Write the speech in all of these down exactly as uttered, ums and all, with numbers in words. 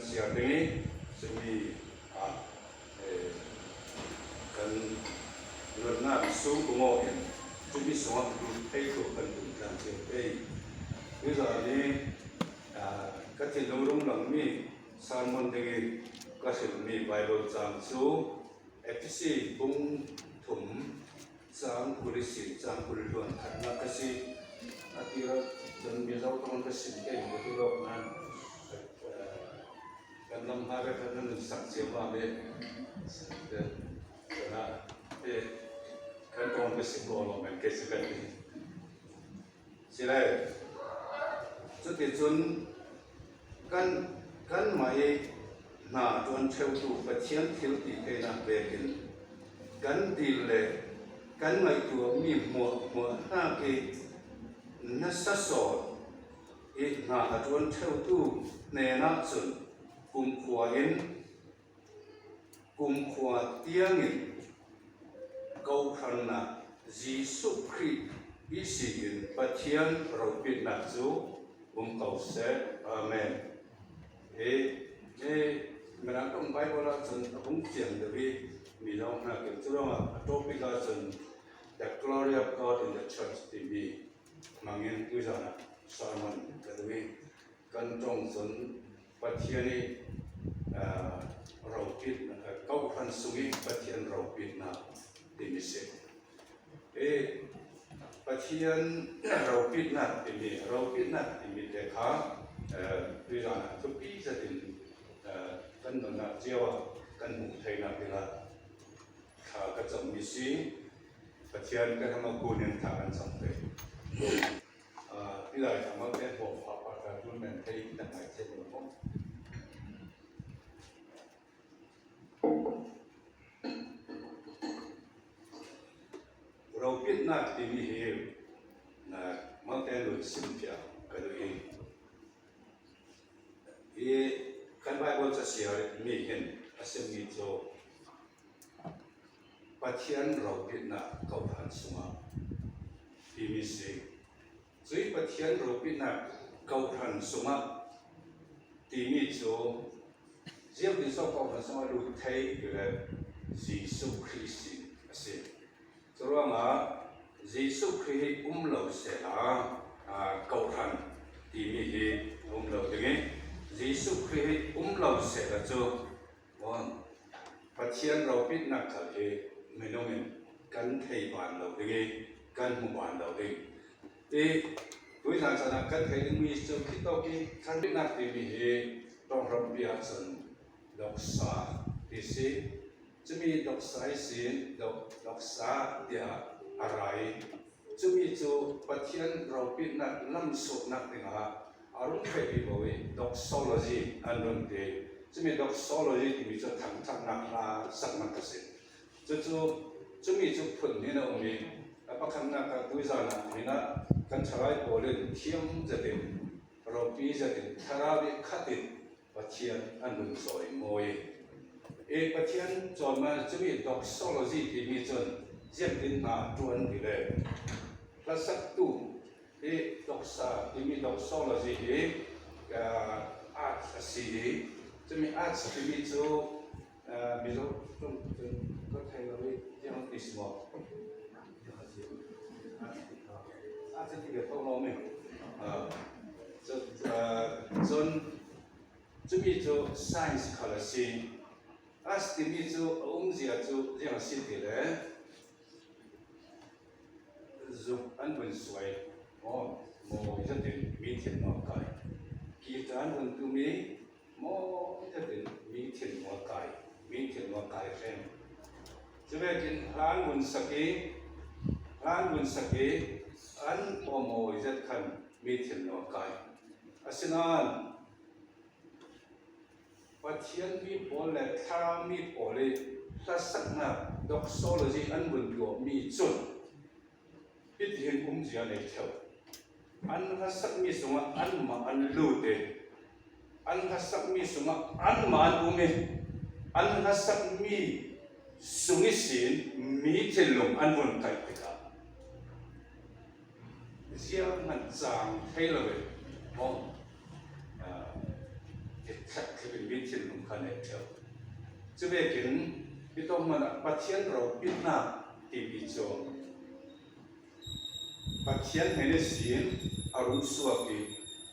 Siar ding i, cumi, a, e, kan nunnak sung bungaw in, cumi sungah lut thei tu kan tum tlang cio pei. Tuizan i, a, ka thinlung rung lang mi, sermon ding i, ka hril mi Bible cang cu, Efesi bung thum, cang kul i si, cang kul hluan khatnak ka si. A tira cun Mizo tong ka sim kei, ka ti lo nan, eh, kan lam hna ve khat nan sak cio ma ve. Eh, eh, kan tong ka sim ko lo men ke si kan ti. Si le, cuticun kan, kanmah i hna ṭuan ṭheutu Pathian thil ti theinak vekin kan dil le kan ngaihtuahmi hmuahhmuah hnak i nasa sawn i hna a ṭuan ṭheutu hnenah cun kumkhua in kumkhua tiangin kohhrannak Jesuh Khrih ihsin Pathian ropitnak cu um ko seh. Amen. Hi, hi, Mirang ṭong Bible ah cun a hung fiang deuh i, mi lawng hnakin cu ruangah a topic ah cun The Glory of God in the Church timi hmangin tuizan ah sermon ka duh i, kan ṭong cun Pathian i, aa, ropit, aa, kohhran sung i Pathian ropitnak timi si. I Pathian ropitnak timi, ropitnak timi te kha, aa, tuizan ah thupi zetin, aa, kan nunnak cio ah kan hmuh theinak dingah thla ka cam mi si. Pathian kan hama kun in thla kan cam ve. Aa, hi lai kha malte hmuh pha pha ka tun men thei na ngai thei lo maw? Ropitnak timi hi, na, malte nun sim piak ka duh i. Hi kan Bible ca siar mi hin a simmi cu Pathian ropitnak kohhran sungah timi si. Cui Pathian ropitnak kohhran sungah timi cu ziangtin so kohhran sungah lut thei ti le Jesuh Khrih sin a si. Curuangah Jesuh Khrih hi um lo sehla, aa, kohhran timi hi um lo ding i, Jesuh Khrih hi um lo sehla cu, aw, Pathian ropitnak khal hi minung in kan thei ban lo ding i, kan hmu ban lo ding. I tuizan caan ah kan thei dingmi cu khitawk i kan ropitnak timi hi tonghrampi ahcun doxa ti si. Cumi doxa ihsin dok-, doxa tiah a ra i, cumi cu Pathian ropitnak lamsuahnak dingah a rung theihmi paoh i doxology an run ti. Cumi doxology timi cu thangṭhatnak hla saknak a si. Cucu cumi cu phun hnih a um i a pakhatnak ah tuizan ah hmanh ah kan ṭhalai pawl in thiam zetin, ropi zetin, thlarau i khat in Pathian an run cawimawi. I Pathian cawimawi cumi doxology timi cun ziangtin hna ṭuan ti le hlasaktu i doxa timi doxology hi, aa, art a si i cumi art timi cu, aa, Mizo ṭong cun ka thei lo i ziang ti si maw? Art ti ve ko lo mi. Aa, cu, aa, cun cumi cu science khal a si. Art timi cu a umzia cu ziang a si ti le zuk an vun suai. Aw, mawi zetin mi thinlung a kai. Guitar an vun tum i mawi zetin mi thinlung a kai. Mi thinlung a kai hrem. Cuvekin hla an vun sak i, hla an vun sak i, an aw mawi zet khan mi thinlung a kai. Asinain Pathian mi pawl le Thlarau mi pawl i hlasaknak doxology an vun tuahmi cun hitihin umzia nei ṭheu. An hlasakmi sungah anmah an lut i, an hlasakmi sungah anmah an um i, an hlasakmi sung ihsin mi thinlung an vun kaih tikah zianghman cang thei lo i, maw? Aa, i ṭhat thlipin mi thinlung kha nei ṭheu. Chuvekin hitawk hmana Pathian ropitna timi chu Pathian hnen ihsin a rung suak hi.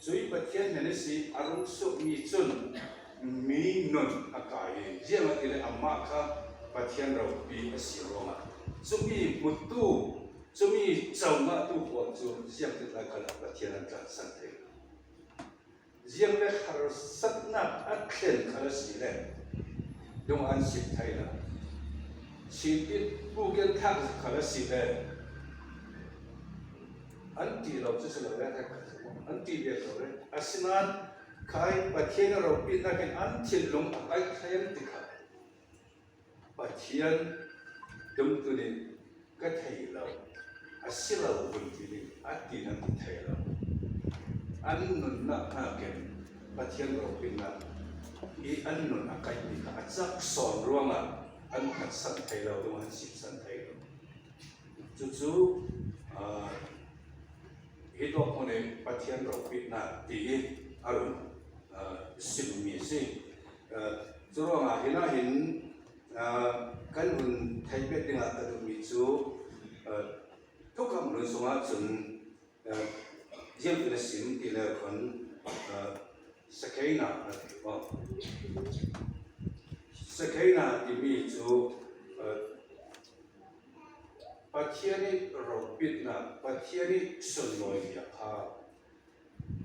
Cui Pathian hnen ihsin a rung suak mi chun mi nun a kai hi. Ziangahtile amah kha Pathian ropi a si ruangah, cumi hmutu, cumi co ngahtu pawl chu ziangtik lai khalah Pathian an tlansan thei lo. Ziang le harsatna a thlen khal a si le, dong an sip thei lo. Sipit pukin thak khal a si le, an ti lo chu si lo le, an ti ve lo le. Asinain khai Pathian a ropitnakin an thinlung a kai thei an ti kha. Pathian dungtuni ka thei lo, a si lo hun ti ding a ti nan ti thei lo. An nunna hnakin Pathian ropitna i an nun a kai mi kha a chak sawn ruangah an phatsan thei lo, dong an sipsan thei lo. Cucu, aa, hitawk hmun in Pathian ropitna ti hi a run, aa, sim mi si. Aa, curuangah hinah hin, aa, kan hun theipet dingah ka duhmi cu, aa, thukham hun sungah cun, aa, ziangtin a sim ti le khan, aa, Shekinah a ti, aw. Shekinah timi cu, aa, Pathian i ropitna, Pathian i sunlawi bia kha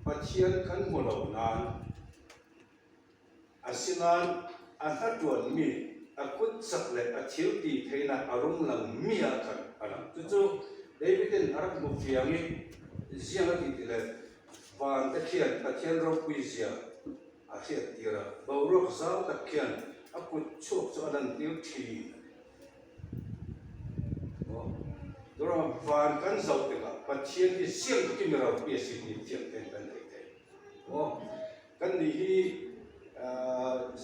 Pathian kan hmu lo nain, asinain a hnaṭuanmi, a kutcak le a thil ti theihna a rung lang mi ah khan a lang. Cucu David in a rak hmu fiang i, ziang a ti ti le, van Pathian, Pathian ropui zia a hriattir a, boruak zau tak khian a kut chuak cu a lantir ṭhin. Aw, tua van kan zoh tikah Pathian hi ziangtak i mi ropi a si ti fiang tein kan theih thei. Aw, kannih hi, aa,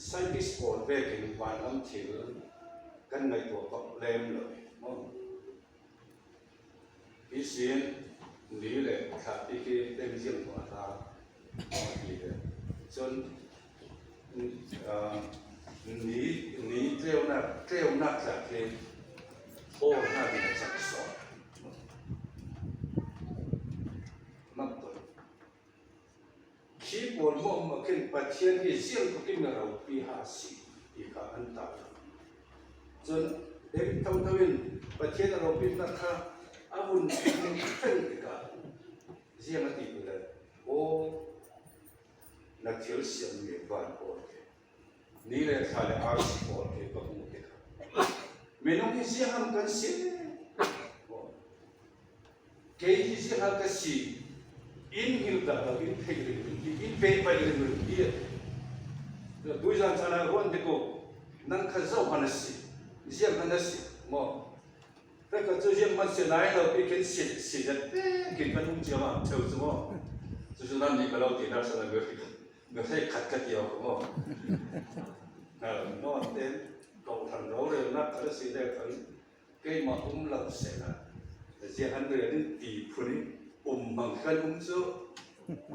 scientist pawl vekin vanlam thil kan ngaihtuah bak lem lo. Aw. Ihsin ni le thla ti khi tengziang tuah a ta, aw, ti ve. Cun, aa, ni, ni tleunak, tleunak tla khi aw hna ding a cak sawn. Mak tuan. Khi pawl hmuahhmuah khin Pathian hi ziangtakin a ropi ha a si ti kha an ta. Cun David thotho in Pathian a ropitnak kha a vun feng tikah ziang a ti tu le, aw, na thil siammi van pawl khi, ni le thla le arsi pawl khi ka hmuh tikah, minung hi ziangham kan si. Kei hi ziangha ka si, in hngilh dah lo, in theih ringring hi, in pehpaih ringring hi. Tuizan caan ah ruat dik u, nang kha zohman a si, zianghan a si maw? Ka, ka cu zianghman si nai lo, i kin si, si zat tekin kan um ciamah ṭheu cu maw? Cucu nannih ka lo tinak sa na mi hleikhat ka ti awk maw? Nawn tein kohhran rorelnak kha a si le khan, keimah um lo sehla, zianghan rian in ti phun in um hmang kan um cu.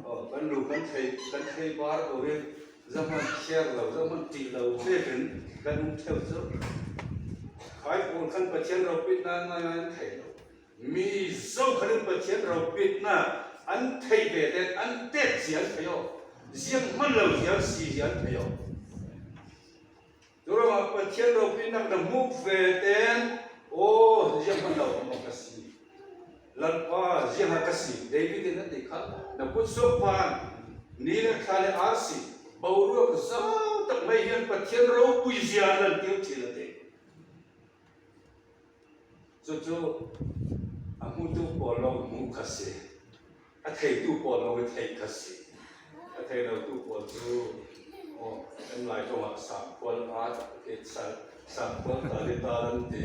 Aw, kan lu kan thei, kan thei bar ko in, zohman kher lo, zohman ṭih lo vekin kan um ṭheu cu. Khai pawl khan Pathian ropitna ngai ngai an thei lo. Mi zohkhat in Pathian ropitna an theih ve tein an tet zia an thei aw. Zianghman lo zia an si zia an thei aw. Curuangah Pathian ropitnak na hmuh ve tein, aw, zianghman lo maw ka si? Lalpa, ziangha ka si? David in a ti kha, na kutsuak van, ni le thla le arsi, boruak zau tak mai hian Pathian ropui zia nan tiu ṭhin a ti. Cucu a hmutu pawl lo hmuh kha si, a theitu pawl lo i theih kha si. A thei lotu pawl cu, aw, kan Lai ṭongah sangkhual aa tak khi sa-, sangkhual tal i tal an ti.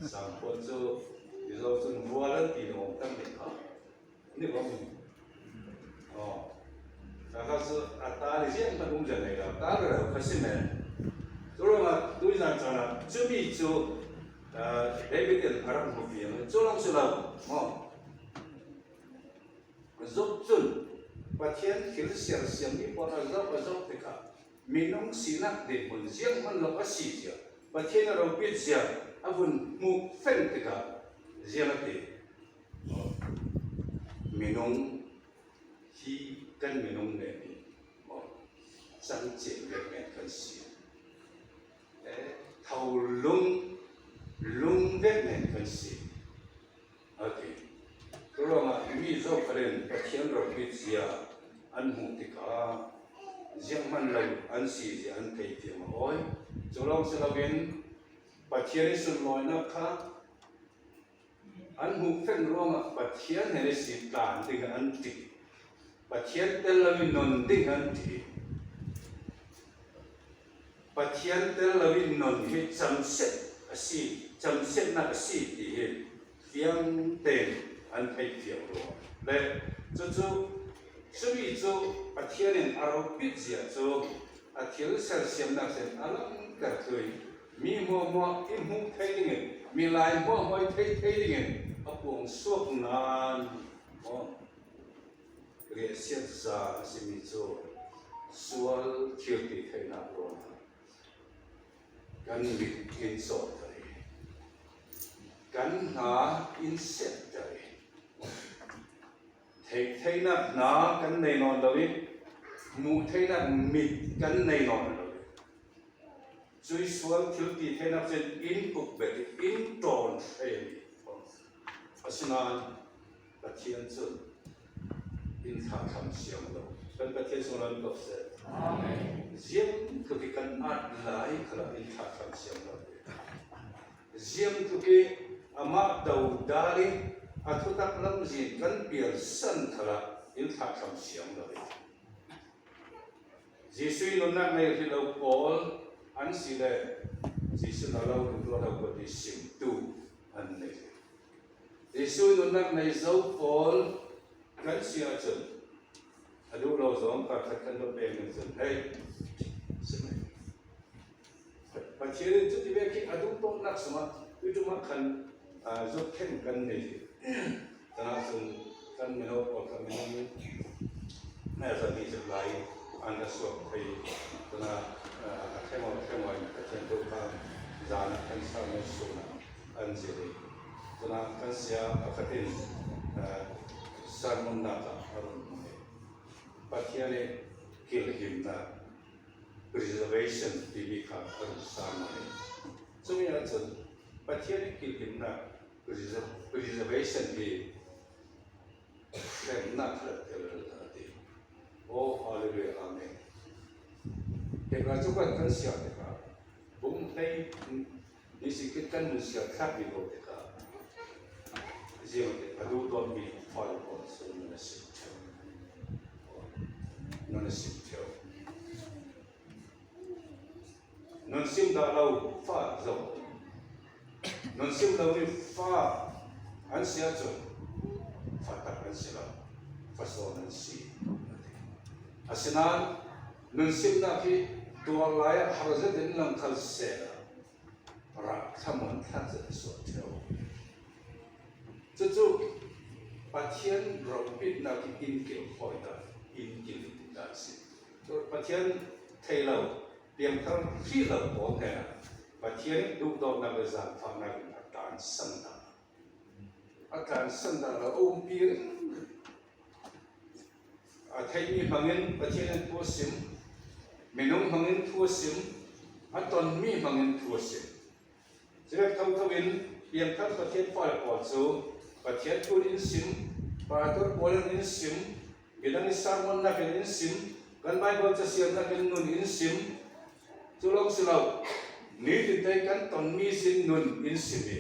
Sangkhual cu Mizo cun vual an ti lawng kan nih kha. Ni bang. Aw. Ka kha cu a tal i ziang kan um zia nei lo. Tal rero kha si men. Curuangah tuizan caan ah cumi cu, aa, David in a rak hmuh piang. Cu lawng si lo. Maw? Job cun Pathian thil sersiam mi pawl a zoh, a zoh tikah minung sinak dinhmun zianghman lo a si zia, Pathian a ropit zia a vun hmuh feng tikah ziang a ti. Minung hi kan minung nen hi, maw, cangcin vek nen kan si. Eh, tho lung, lung vek nen kan si. A ti. Tua ruangah mi zokhat in Pathian ropit zia an hmuh tikah zianghman lo an si zia an thei piang a awi. Cu lawng si loin Pathian i sunlawinak kha an hmuh feng ruangah Pathian hnen i si tlan ding an ti. Pathian tel lo i non ding an ti. Pathian tel lo i non hi camsiat a si, camsiatnak a si ti hi fiang tein an theih fiang rua. Le cucu cumi cu Pathian in a ropit zia cu a thil sersiamnak sin a langhter thlu i mi hmuahhmuah i hmuh thei dingin, milai hmuahhmuah i theih thei dingin a puang suak nain, maw, riahsiat za a simi cu sual thilti theihnak ruangah kan mit in cawtter i, kan hna in siatter i, theih theinak hna kan nei nawn lo i, hmuh theinak mit kan nei nawn lo i, cui sual thilti theinak cun in kuk bet i, in ṭawn thei i, asinain Pathian cun in thlahthlam siang lo. Kan Pathian sunglawi ko seh. Amen. Ziangtluk i kan at lai khalah in thlahthlam siang lo. Ziangtluk i amah dodal i a thutak lamzin kan pialsan khalah in thlahthlam siang lo. Jesuh i nunnak nei hrih lo pawl an si le Jesuh na lo duh lo ko ti simtu an nei. Jesuh i nunnak nei zo pawl kan si ahcun a duh lo zong pakhat kan lo pek ning cun hei, si mai. Pathian in cuti vek hi a duhdawtnak sungah tuiṭum ah khan, aa, zuk khen kan nei hi. Tanah cun kan mino pawl kha minung hmasa hnih zet lai an ka suak thei. Tanah, aa, a ṭhemo ṭhemo in Pathian thawhkam zan ah kan sermon sunah an zir i. Tanah kan sia pakhat in, aa, sermonnak ah a run hmang i Pathian i kilhimnak, preservation timi kha a run sang ngai. Cumi ahcun Pathian i kilhimnak, preser-, preservation hi hremnak kha tel a ti. Oh, hallelujah, amen. Hebrai cu kan, kan siar tikah bung hlei ni si khin kan nun siar thlak mi ko tikah ziang a duhdawtmi fale pawl cu nan a sim ṭheu. Nan a sim ṭheu. Nun sim dah lo fa zo. Nun sim lo mi fa an si ahcun fa tak an si lo, fa sawn an si. Asinain nun simnak hi tuar lai ah har zetin lang khal sehla rah thlamuan thlak zet a suak ṭheu. Cucu Pathian ropitnak hi in kilkhawi ta, in kilin ta a si. Pathian thei lo, piangthar hrih lo pawl hnenah Pathian duhdawtnak le zaangfahnak in a tlansan dah, a tlansan dah lo a umpi ringring. A theihmi hmangin Pathian in thu a sim, minung hmangin thu a sim, a tonmi hmangin thu a sim. Cuvek thotho in piangthar Pathian fale pawl cu Pathian thu in sim, pastor pawl in in sim, midang i sermonnak in in sim, kan Baibal casiarnak in nun in sim, cu lawng si lo, nitin te kan tonmi sin nun in sim i,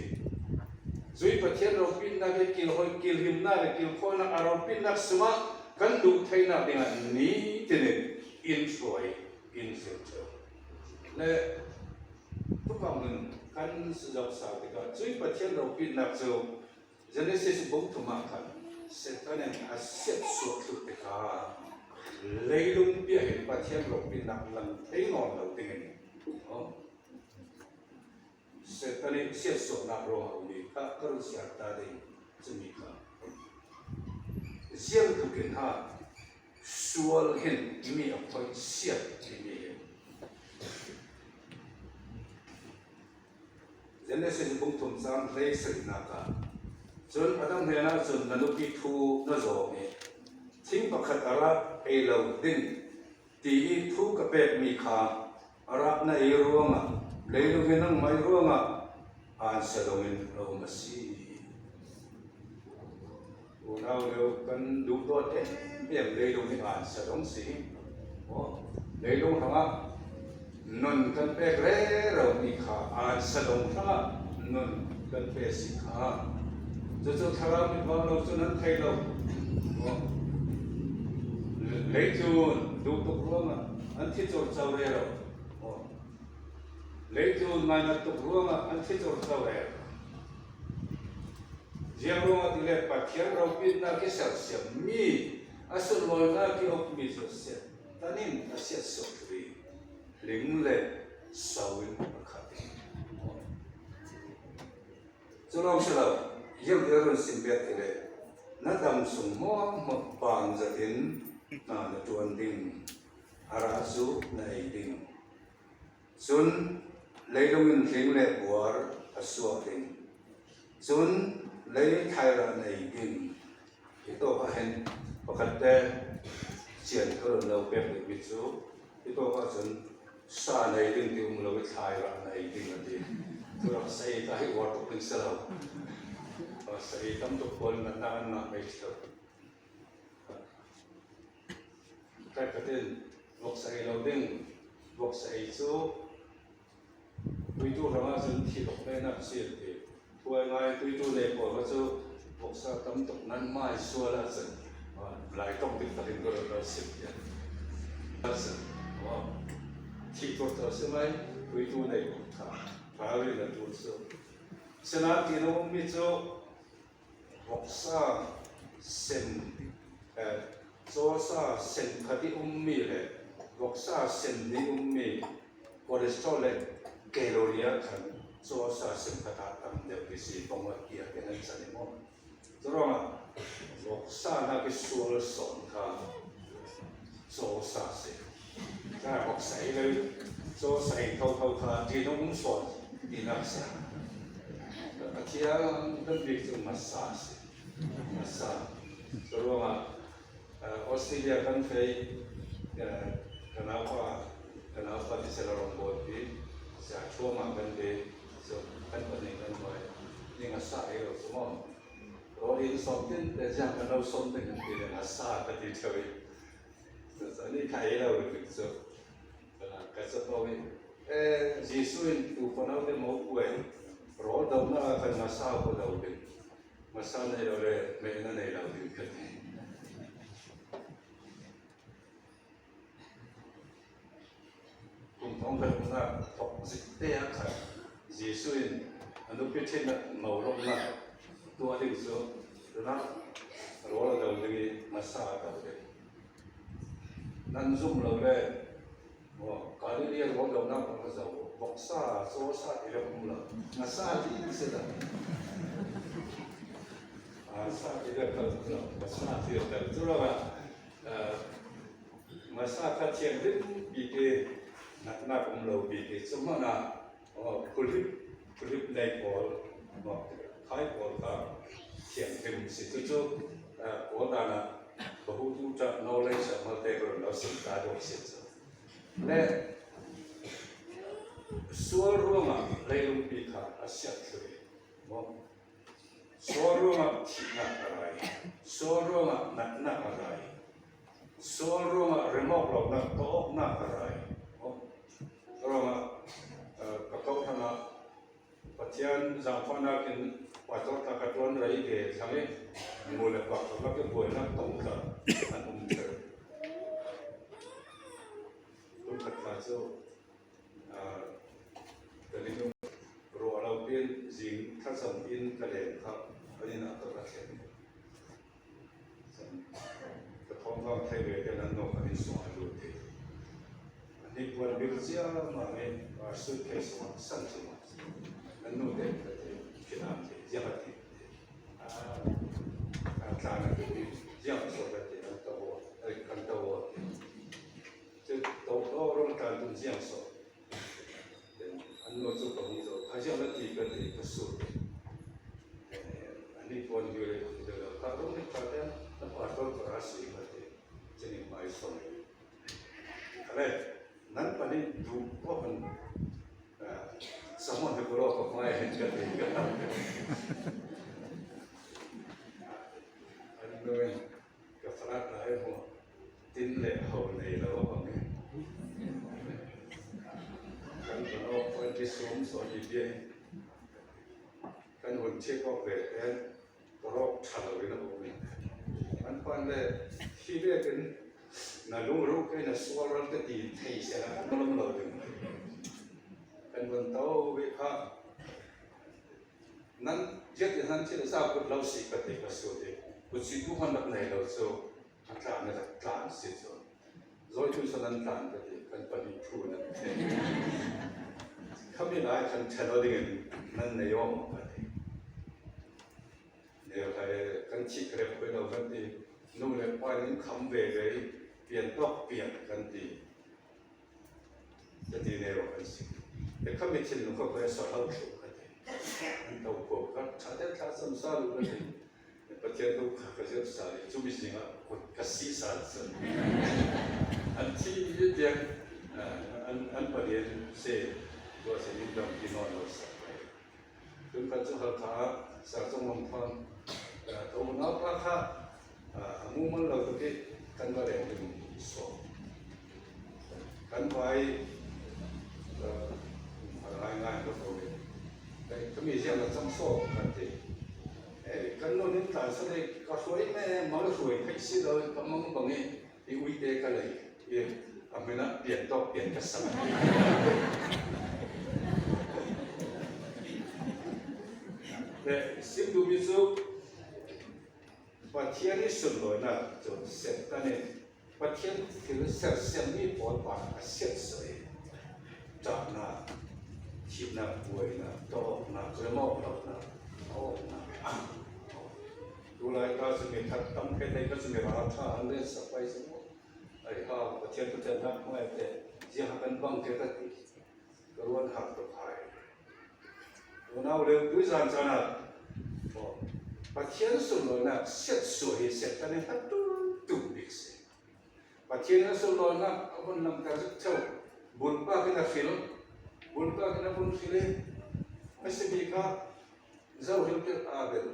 cui Pathian ropitnak i kilhawi, kilhimnak le kilkhawinak a ropitnak sungah kan duh theinak dingah nitin in in hruai, in zir ṭheu. Le thupha nun kan si zo sau tikah cui Pathian ropitnak cu Genesis bung thum ah khan Satan in a siatsuah thluh tikah leilung piah hin Pathian ropitnak lang thei nawn lo dingin, oh, Satan i siatsuahnak ruang a um i kha ka run siar ta ding cumi kha ziangtluk in ha Sual hin mi a phoihsiat timi hi. Genesis bung thum chang hleisarihna kha. Chun Adam hnenah cun, "Na nupi thu na zawng i thing pakhat a rak ei lo ding, ti i thu ka pek mi kha a rak na ei ruangah, leilung hi nangmah i ruangah ansa dongin a um a si." Unau lio kan duhdawt em em leilung hi ansa dong si. Aw, leilung hrangah nun kan pek rero mi kha ansa dong hrangah nun kan pe si kha. Cucu thlarau mit vang lo cun an thei lo. Aw, leitlun duh tuk ruangah an thi corco rero. Aw, leitlun ngainat tuk ruangah an thi corco rero. Ziang ruangah ti le Pathian ropitnak i sersiammi, a sunlawihnak i ukmi cu Satan in a siatsuah rih, hling le so in a khat. Cu lawng si lo, ziang ti a run sim piak ti le, na dam sung hmuahhmuah ban zat in hna na ṭuan ding, a ra cu na ei ding. Cun leilung in hling le buar a suah ding. Cun lei thairah nei ding. Hi tawk ah hin pakhat te cian ka run lo pek ding mi cu, hi tawk ah cun sa nei ding ti um lo i thairah nei ding a ti. Cu rak sa i ta hi uar tuk ding si lo. Sa i tam tuk pawl natnak an ngah mei si lo. Khat khat in voksa ei lo ding, voksa ei cu tuitu hrangah cun thi tuk mehnak si an ti. Thuai ngai tuitu nei pawl kha cu voksa tam tuk nan mai sual ahcun, ah, Lai ṭong dik takin ka rak lo sim tiah. Ahcun, ah, thi tur co si mai, tuitu nei pawl kha hra rin a ṭul cu. Sinain ti na ummi cu, voksa sem, eh, cawsa sem khat i ummi le voksa sem nih ummi cholesterol le calorie khan cawsa sem khat ah tam deuh ti si, pawng a kia te nan chan i maw? Curuangah voksa nak i sual sawn kha cawsa si. Ka voksa i lo cawsa i thotho kha ṭihnung um sawn tinak si. A thiang kan bik cu masa si. Masa. Curuangah, eh, Australia kan fei, eh, ka naupa, ka naupa ti sela rong bawl pi, sia chuam ah kan ti, so kan pahnih kan hoi. Ning a sa ei lo cu maw? Rawl in sawm tin te ziang kan lo sawm te kan ti le a sa ka ti ṭheu i. Ni kha ei lo ri cu. Ka capo i, eh, Jesuh in tu fano te mo kuai rawl dohnak ah kan ngasa ko lo ding. Ngasa nei lo le mehna nei lo ding ka ti. Kum thong khat umnak thok zik te ah khan Jesuh in a nupi ṭhin ah mo lawmhnak tuah ding cu, tunah rawl a do ding i ngasa a do ding. Nan zum lo le, aw, Galilee rawl dohnak rak a zo, voksa, cawsa ti rak um lo, ngasa ti si lo. Ngasa ti rak um lo, ngasa ti rak um lo. Curuangah, eh, ngasa kha thianghlim bik i, natnak um lo bik i, cu hmanh ah, aw, khualhlip, khualhlip nei pawl, aw, khai pawl kha thianghlim si. Cucu, eh, Kawl dan ah, bahutu ca knowledge a malte ka run lo sim ta dawh si cu. Le sual ruangah leilungpi kha a siat thlu i, maw? Sual ruangah thihnak a ra i, sual ruangah natnak a ra i, sual ruangah remawk lonak, tawknak a ra i, maw? Ruangah, eh, ka kawhhran ah Pathian zaangfahnak in pastor tla ka ṭuan rei ve thlang i, mu le pak tla ka buainak tong tla an um ṭheu. Kum khat tla cu, aa, ka ning ruah lo pian zing thlacam in ka leng kha an inn ah ka ka thlen. Ka thawngkam thei ve te nan nawk ah in suah a lut hi. Hnipuan bil cia mah ngai, ah, suitcase mah san cu mah. Nan nu te ka ti, phinam te, ziang a ti. Ah, ah, tlan a ti, ziang a suat a ti, an to, eh, kan to Aw, rol tlan tun ziang so. An no chu ka hung zo. Kha ziang la ti ka ti ka su. Ani pon yu le ka lo ka rong ni ka te na pa to ka ra si ka ti. Chini mai so. Ale, nan pani du ko han. Someone who brought up my head. Ka ti ka. An no. Ka flat lai mo. Tin le ho nei lo ko ni. Kan ko no ko ti sum so ni bia. Kan hun che ko ve en. Ko ro tha lo ni ko ni. An pan le hi ve ken na lu ru ke na sual ral ke ti thei se na kan lo lo ding. Kan hun to ve kha. Nan ziat in nan thil sa kut lo si ka ti ka su ti. Kut si tu han rak nei lo chu. A tlan na rak tlan si chu. Zoi tu sa nan tlan ka ti kan pani thu na. Khami lai kan thelo ding in nan nei om ka ti. Nei lai kan chi krep ko lo kan ti. Nu le pa nin kham ve ve pian tok pian kan ti. Ka ti nei ro kan si. E ka mi thil nu ka ko sa lo chu ka ti. An to ko ka tha te tha sam sa lu ka ti. Pathian to ka ka jep sa le chu mi singa ko ka si sa sa. An ti ye dia. An an pa dia se ko se ni dam ti no no sa. Tun khat chu Halkha ah, Sar Chawng Mang Thang, eh, ka unau pa kha, eh, a mumal lo tuk i kan va leng ding so. Kan vai, eh, a ngai ngai lo ko ve. Ka mi ziang la chang so kan ti. Eh, kan lo nin tlan sa le ka hruai me, mang hruai khai si lo, ka mang bang i, i uite ka lei, i, a mina pian tawk pian ka sak. Le, sim duh mi chu, Pathian i sunlawina chu Setanin, Pathian thil sersiam mi pawl pa a siat sawi. Ṭahna, thimna, buaina, tawkna, remawk lohna, a awkna. Tulai ta chu mi that tam phei nei ka chu mi ralṭha an len sak pai chu maw? Ai ha, Pathian thutheng hnak hmai te, ziang a kan bang te ka ti. Ka ruat hak tuk hai. Unau le tui zan chan a, aw, Pathian sunlawina siat suah hi Setanin a tum tum bik si. Pathian a sunlawina a vun lamkar zet cheu. Bulpak in a hril. Bulpak in a vun hril i. A si bik a, zo hril tel a bel.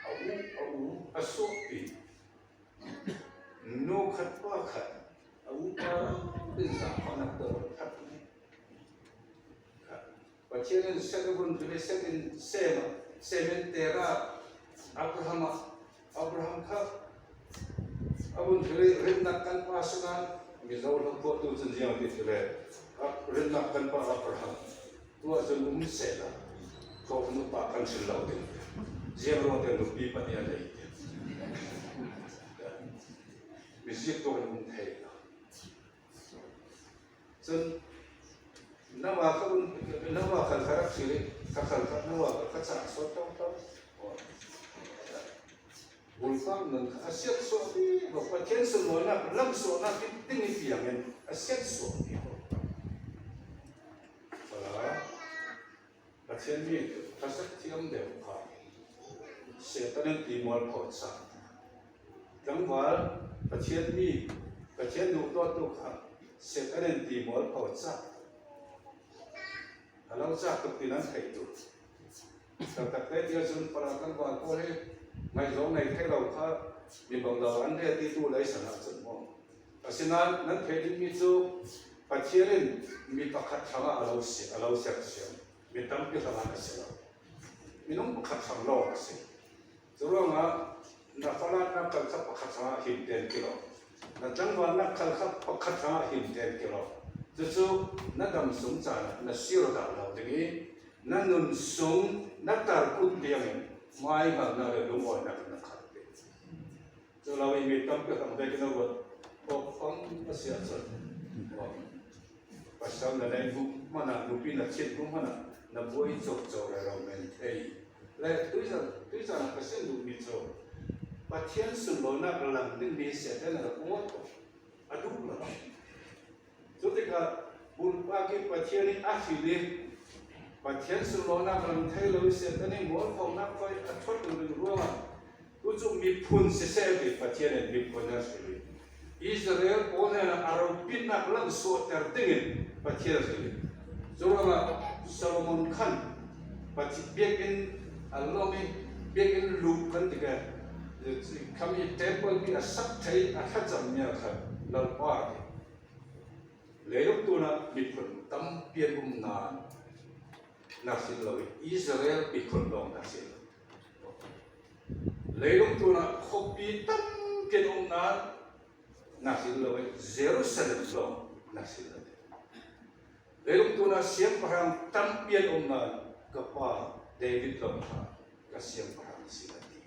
A u, a u, a suakpi. Nu khat pa khat. A u pa in zang pa nak tawh khat. Pathian in Seth a vun hril i, Seth in Sem a, Sem in Terah, Abraham a, Abraham kha a vun hril i, rinnak kan pa sungah Mizo hla phuahtu cun ziang ti hril i, a rinnak kan pa Abraham. Tuah cun um sehla, kawh nupa kan hril lo ding. Ziang ruangte nupi pahnih a nei ti. Mizik tuah in um thei lo. Cun, nangmah kha un, nangmah khan kha rak hril i, kha khan kha, nangmah kha kha cah sawt tawngtawng. Bulpak nun kha a siat suah ti, Pathian sunlawinak, lamsuahnak ding i piangin a siat suah ti. Fala. Pathian mi kha sak thiam deuh kha Setanin ti mualpho cak. Tlangval Pathian mi, Pathian duhdawtu kha Setanin ti mualpho cak. A lo cak tuk ti nan theih tu. Taktak te tiah cun fala tlangval pawl hi ngaihzawng nei thei lo kha mi bang lo an ret ti tu lei san ah cun maw? Asinain nan theih dingmi cu Pathian in mi pakhat hrangah a lo si, a lo sersiam. Mi tampi hrangah a si lo. Minung pakhat hrang lawng a si. Curuangah na falatnak khalkhat pakhat hrangah him tein ti lo. Na tlangvalnak khalkhat pakhat hrangah him tein ti lo. Cucu na dam sung caan ah na sir dah lo ding i, na nun sung na tarkut tiangin hmaihngalhnak le lungawinak na khat ding. Cu lo i mi tampi hrang vekin a ruat awk fang a si ahcun, pasal na neih hnu hmanh ah, nupi na chinh hnu hmanh ah na buai cawkcawk rero men thei. Le tuizan, tuizan ah ka sin duhmi cu Pathian sunlawinak lang dingmi Satan a rak uar ko. A duh lo. Cu Bulpak i Pathian in a hril i, Pathian sunlawhnak lang thei lo i Satan in mualphonak khuai a thuat ding ruangah, tu cu miphun siseh ti Pathian in miphun a hril i, Israel pawl hnenah a ropitnak lam suahter dingin Pathian a hril i. Curuangah Solomon khan Pathian biakinn a lawm i, biakinn luh kan ti ve. Khami temple pi a sak thei a thlacam mi a khan Lalpa a ti. Leilung tunah miphun tampi an um nain na hril lo i, Israel miphun lawng na hril lo. Leilung tunah khuapi tampi an um nain na hril lo i, Jerusalem lawng na hril lo. Leilung tunah siangpahrang tampi an um nain ka pa David lawng kha ka siangpahrang a si, a ti.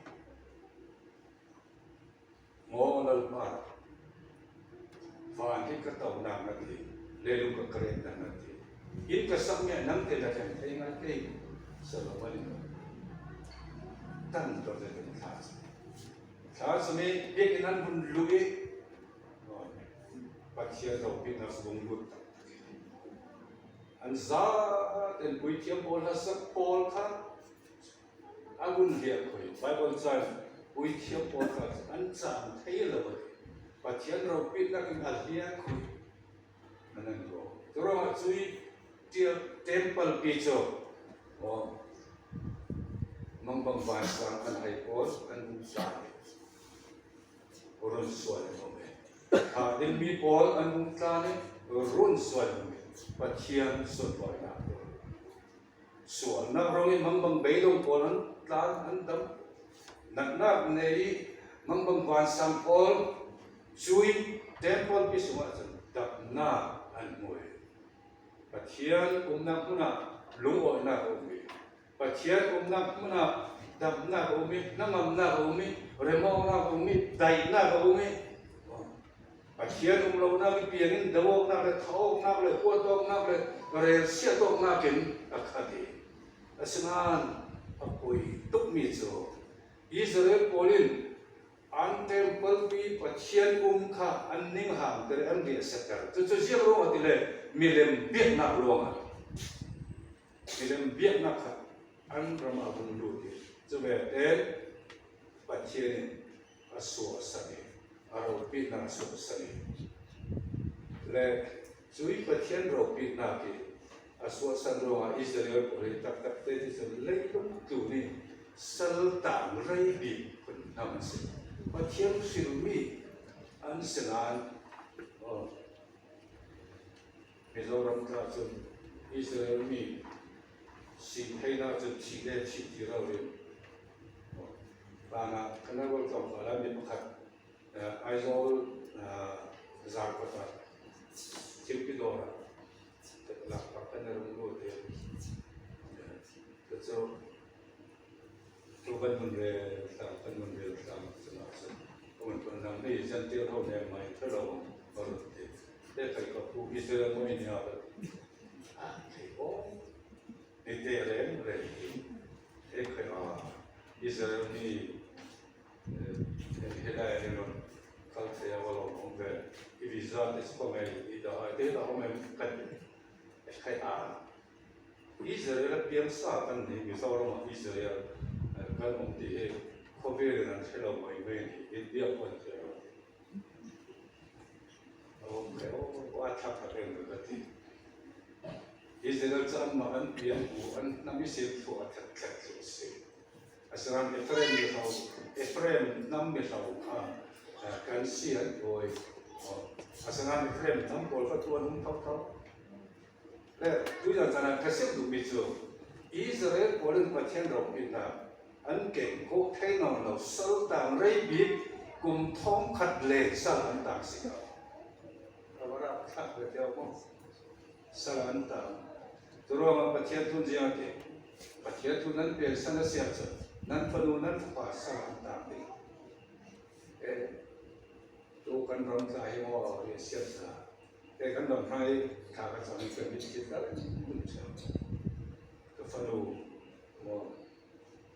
Maw Lalpa, van hi ka tonak na ti, leilung ka karetnak na ti, inn ka sak mi ah nang te na thlen thei ngai kei, Solomon in tan dor te thla. Thla sami biakinn an hun luh i, Pathian ropitnak sung lut tak. An za ten puithiam pawl, hlasak pawl kha a vun hliak khui. Bible caan puithiam pawl kha an caan thei lo a ti. Pathian ropitnak in a hliak khui. Nan an ruang. Curuangah cui temple pi cu, aw, mangbang vansang an hai pawl an hung sa. Run sual in um i, thah dingmi pawl an hung tlan i, run sual in um i, Pathian sunlawinak run. Sualnak ruang i mangbang beidong pawl an tlan, an dam. Natnak nei i mangbang vansang pawl cui temple pi sungah cun dapnak an hmu i, Pathian umnak hmun ah lungawinak a um i, Pathian umnak hmun ah damnak a um i, hnangamnak a um i, remawknak a um i, daihnak a um i, Pathian um lonak i piang in do awknak le, thah awknak le, huat awknak le, relsiat awknak in a khat i, asinain a poi tukmi cu Israel pawl in an temple pi Pathian um kha an ning hangter i an riahsiatter. Cucu ziang ruangah ti le, milem biaknak ruangah. Milem biaknak kha an ram ah vun lut i, cu ve tein Pathian in a suahsan i, a ropitnak a suahsan i, le cui Pathian ropitnak i a suahsan ruangah Israel pawl hi taktak te ti cun leilung tlun i saltang rei bik hun hnam an si. Pathian hrilmi an si nain, aw, Mizoram tla cun Israel mi si theinak cun thih le thih ti rori. Hlanah kan a rual tlawng hna mi pakhat, eh, Aizawl, eh, Zarkawt ah thilpi dawr ah lakpak kan i rung lut i, eh, cucu Cu kan nun rel tlang, kan nun rel tlang, cun ah cun, ka mun pun nang mi Gentile ho ne mai tha lo, ka run ti. Te kai ka pu Israel mo in ya ka ti. Ah, kai ko. Ni te reng reng ti. Te kai ah, Israel ni, eh, he dai ni lo, kal te ya wa lo mo ve. I visa te ko mai, i da, te da ko mai kan. Kai ah. Israel a piangsa kan ni, Mizoram ah Israel, eh, kan um ti hi khuavel in an ṭheh lo mai mai ni, India pawl an ṭheh lo. A um khe, oh, a thlak a reng ka ti. Israel cu anmah an piang bu, an hnam i sil thluh a thlek thlek cu a si. Asinain Efraim mi hlo, Efraim hnam mi hlo kha, eh, kan si an dawi. Asinain Efraim hnam pawl kha tuan um thotho. Le, tuzan caan ah ka sim duhmi cu Israel pawl in Pathian ropinak an keng khawh thei nawn lo, saltang rei bik kum thawngkhat le sal an tang si ko. Ka va rap thak ve teo maw? Sal an tang. Curuangah Pathian thu ziang a ti. Pathian thu nan pek san a si ahcun nan fanu, nan fapa sal an tang ding. Eh, tu kan ram tla hi maw, rian siat hna. Te kan ram hna i thla ka cam i ka mit khit ka rin ṭha. Ka fanu maw,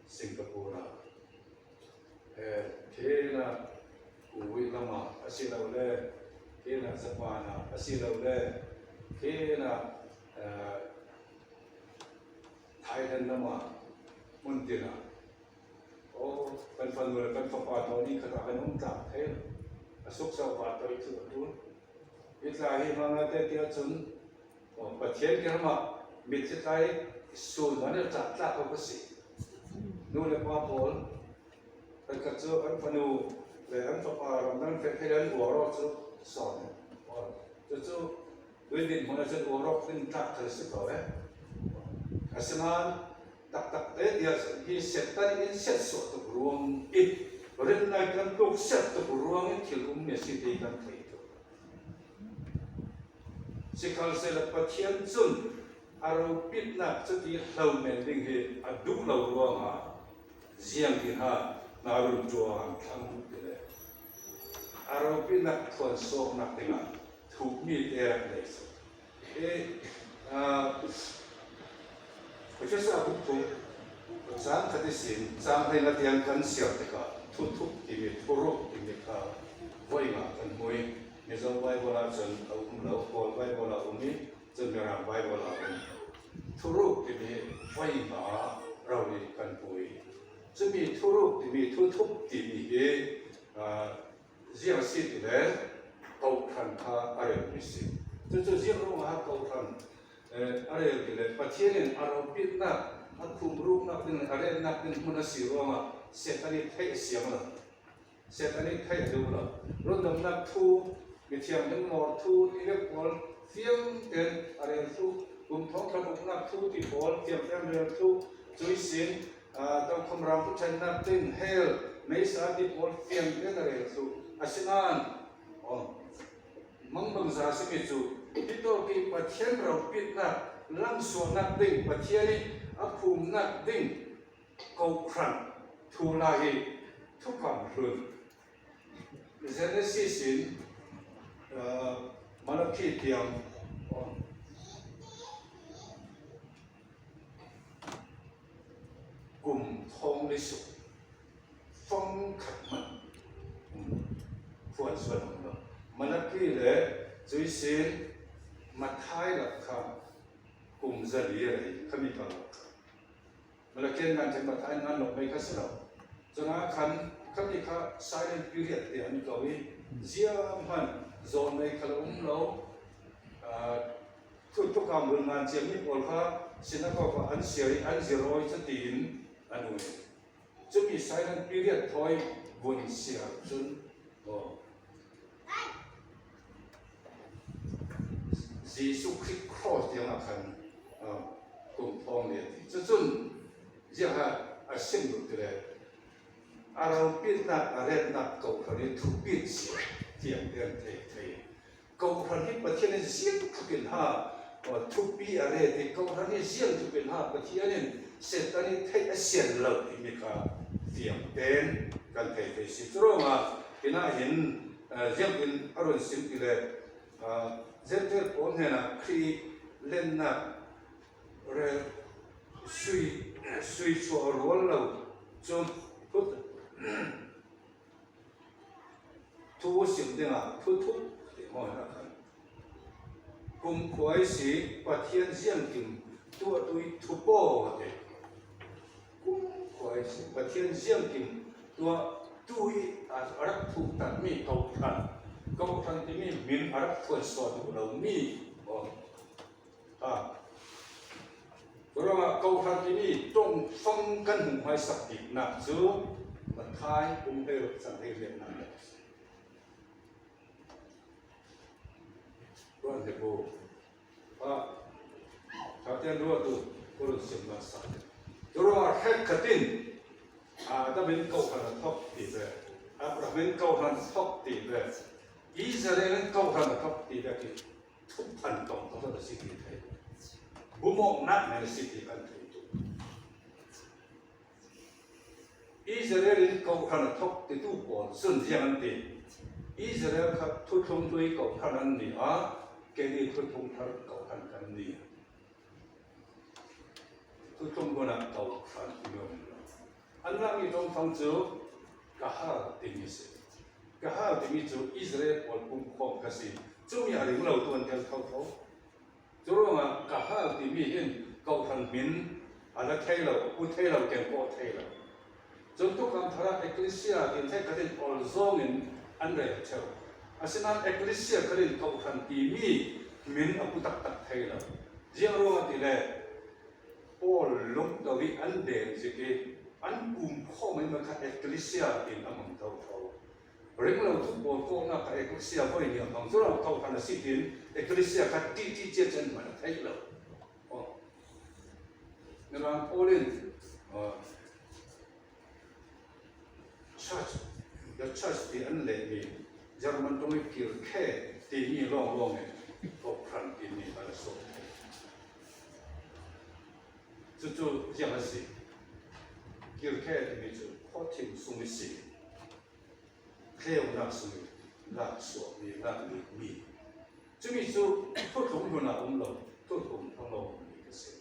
Singapore ah, eh, thena Kuwait lam ah a si lo le, thena Japan ah a si lo le, Ina, eh, Thailand lama hmun tina. Aw, kan fanu le kan fapa tawh ni khatah kan um tlak thei lo. A suksa upa tawh i thu a tun. I tla hi hmanga te tia cun, aw, Pathian kiangah mitthli tlai sun man a tlak tlak ko ka si. Nu le pa pawl, kan khat cu an fanu le an fapa ramdang fek hei an uar aw cu sawn. Cucu Tuidin hmun ah cun uar awk ding tlak thar si ko eh. Asinain taktak te tiah cun hi Satan in siatsuah tuk ruang i rinnak kan tluk siat tuk ruang in thil ummi a si ti kan thei tuk. Sikhalsehla Pathian cun a ropitnak cuti hlo men ding hi a duh lo ruangah ziangtin ha hna run ṭuan thlang ti le a ropitnak thuan suaknak dingah thukmi te rak nei cu. Hi, aa, Efesa bung thum, cang khat ihsin cang hleinga tiang kan siar tikah thuthup timi, thuruk timi kha voi nga kan hmui. Mizo Bible ah cun a um lo, Kawl Bible ah um i, cun Mirang Bible ah um. Thuruk timi voi nga rori kan hmui. Cumi thuruk timi, thuthup timi hi, aa, ziang a si ti le, kohhran kha a relmi si. Cucu ziang ruangah kohhran, eh, a rel ti le, Pathian in a ropitnak, a khumruknak ding le a relnak ding hmun a si ruangah Satan i theih a siang lo. Satan i theih a duh lo. Rundamnak thu, mithianghlim nawr thu, ti le pawl fiang ten a rel thu, kum thawngṭha buknak thu ti pawl fiang ten a rel thu, cui sin, aa, tokhom rang thuṭhennak ding, hell, meisa ti pawl fiang ten a rel thu. Asinain, aw, mangbangza simi cu, hitawk i Pathian ropitnak, langsuahnak ding, Pathian i a phumnak ding, kohhran thu lai hi thuphan hlun. Genesis in, aa, Malakhi tiang, aw, kum thawng li suk fang khat hmanh, um, phuan sual hmanh lo. Malakhi le cui sin Matthai lak kha kum zali a rei, khami kha lak kha. Malakhi in ngan ṭhen Matthai in ngan lawk mai kha si lo. Cun a khan khami kha silent period tiah an ko i ziah hmanh zawn mai kha lo um lo. Aa, Thu, thukam run ngan ciami pawl kha sinakawk ah an siar i an zirawi cu tiin an um. Cumi silent period thawi vun siar cun, aw, Jesuh Khrih cross tiangah khan, aw, kum thawng le ti. Cucun ziah a sim duh ti le a ropitnak, a retnak kohhran i thupit si tiang tiang thei, thei. Kohhran hi Pathian in ziangtluk in ha, aw, thupi a ret i kohhran hi ziangtluk in ha Pathian in Satan i theih a sian lo timi kha fiang ten kan thei thei si. Curuangah hinah hin, aa, ziangtin a run sim ti le, aa, Gentile pawl hnenah Khrih lennak rel sui, sui chuah rual lo cu phut thu sim dingah thuthup ti maw na khan. Kumkhua i si Pathian ziangkim tuahtu i thupaw a ti. Kumkhua i si Pathian ziangkim tuahtu i a, a rak thuktatmi kohhran, kohhran timi min a rak thuan suah duh lomi. Aw. Ha. Curuangah kohhran timi ṭongfang kan hmuh hmaisak biknak cu Matthai bung hleiruk cang hleiriatnak le ruat hlebu. Ha. Ṭhatian ruat uh, Korin simnak sa. Curuangah hrekkhat in Adam in kohhran a thawk ti ve, Abraham in kohhran a thawk ti ve, Israel in kohhran a thawk ti ve khi thuphan tong tawk a si ti thei. Bumawknak nen a si ti kan thei tuk. Israel in kohhran a thawk titu pawl cun ziang an ti? Israel kha thuthlung hlui kohhran an ni a, kei nih thuthlung thar kohhran kan ni. Thuthlung hunah kohhran timi a um lo. An lakmi ṭongfang cu Kahal timi si. Kahal timi cu Israel pawl pumkhawm kha si. Cumi a ring lo tu an tel thotho. mi hin Kohhran hmin a la thei lo, a pu thei lo, kengkawh thei lo. Cun Thukam Thar ah Ekklesia tiin hleikhat in awl zawngin an rel ṭheu. Asinain Ekklesia khal in Kohhran timi hmin a pu taktak thei lo. Ziang ruangah ti le, Paul lungto ih an den zik ih an pum khawm ih kha Ekklesia tiin a mang thotho. Ring lo thu pawl kawknak kha Ekklesia voi nih a mang, curuangah Kohhran a si tiin Ekklesia kha ṭiṭi cia cen hman a theih lo. Aw. Mirang Paul in, aw, church, the church ti an lehmi, German ṭawng ih Kirche timi lawnglawng in Kohhran timi kha a suak. Cucu ziang a si. Kirche timi cu khawthim sung ih si. Tleunak sung ih lak suakmi, lak lutmi. Cumi cu thuthlung hlun ah um lo, thuthlung hlun lo ummi ka si.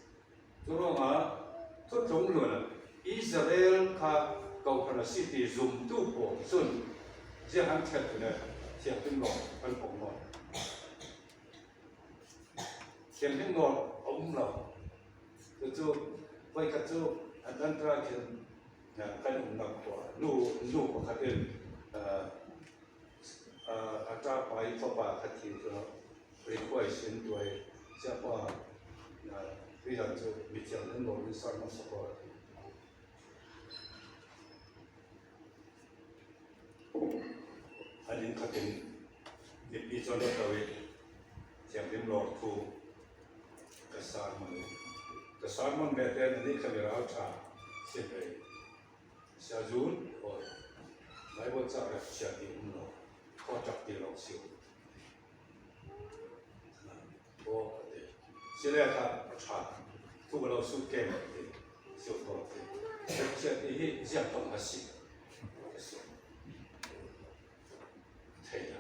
Curuangah thuthlung hlun ah Israel kha Kohhran a si ti zumtu pawl cun ziang an ṭhen ti le thianghlim lawng kan pom maw? Thianghlim lawng a um lo. Cucu voikhat cu Atlanta khin, ah, kan umnak khua nu, nu pakhat in, ah, ah, a ṭapa ih fapa kha thi cu request in tuai, Siapa, ah, tuizan cu mithiang kan bawm in sermon support. An inn khatin mipi cun rak to ih thianghlim lawng thu ka sermon, ka sermon vete nan nih kha mi ralṭha si pei. Sia Zun, aw, Bible ca rapture ti um lo, khuaṭap ti lawng si uh. Aw, a ti. Si le kha a ṭha, thu ka lo sut ke maw ti, si uh ko ti. Rapture ti hi ziang ṭong a si. Thei lo.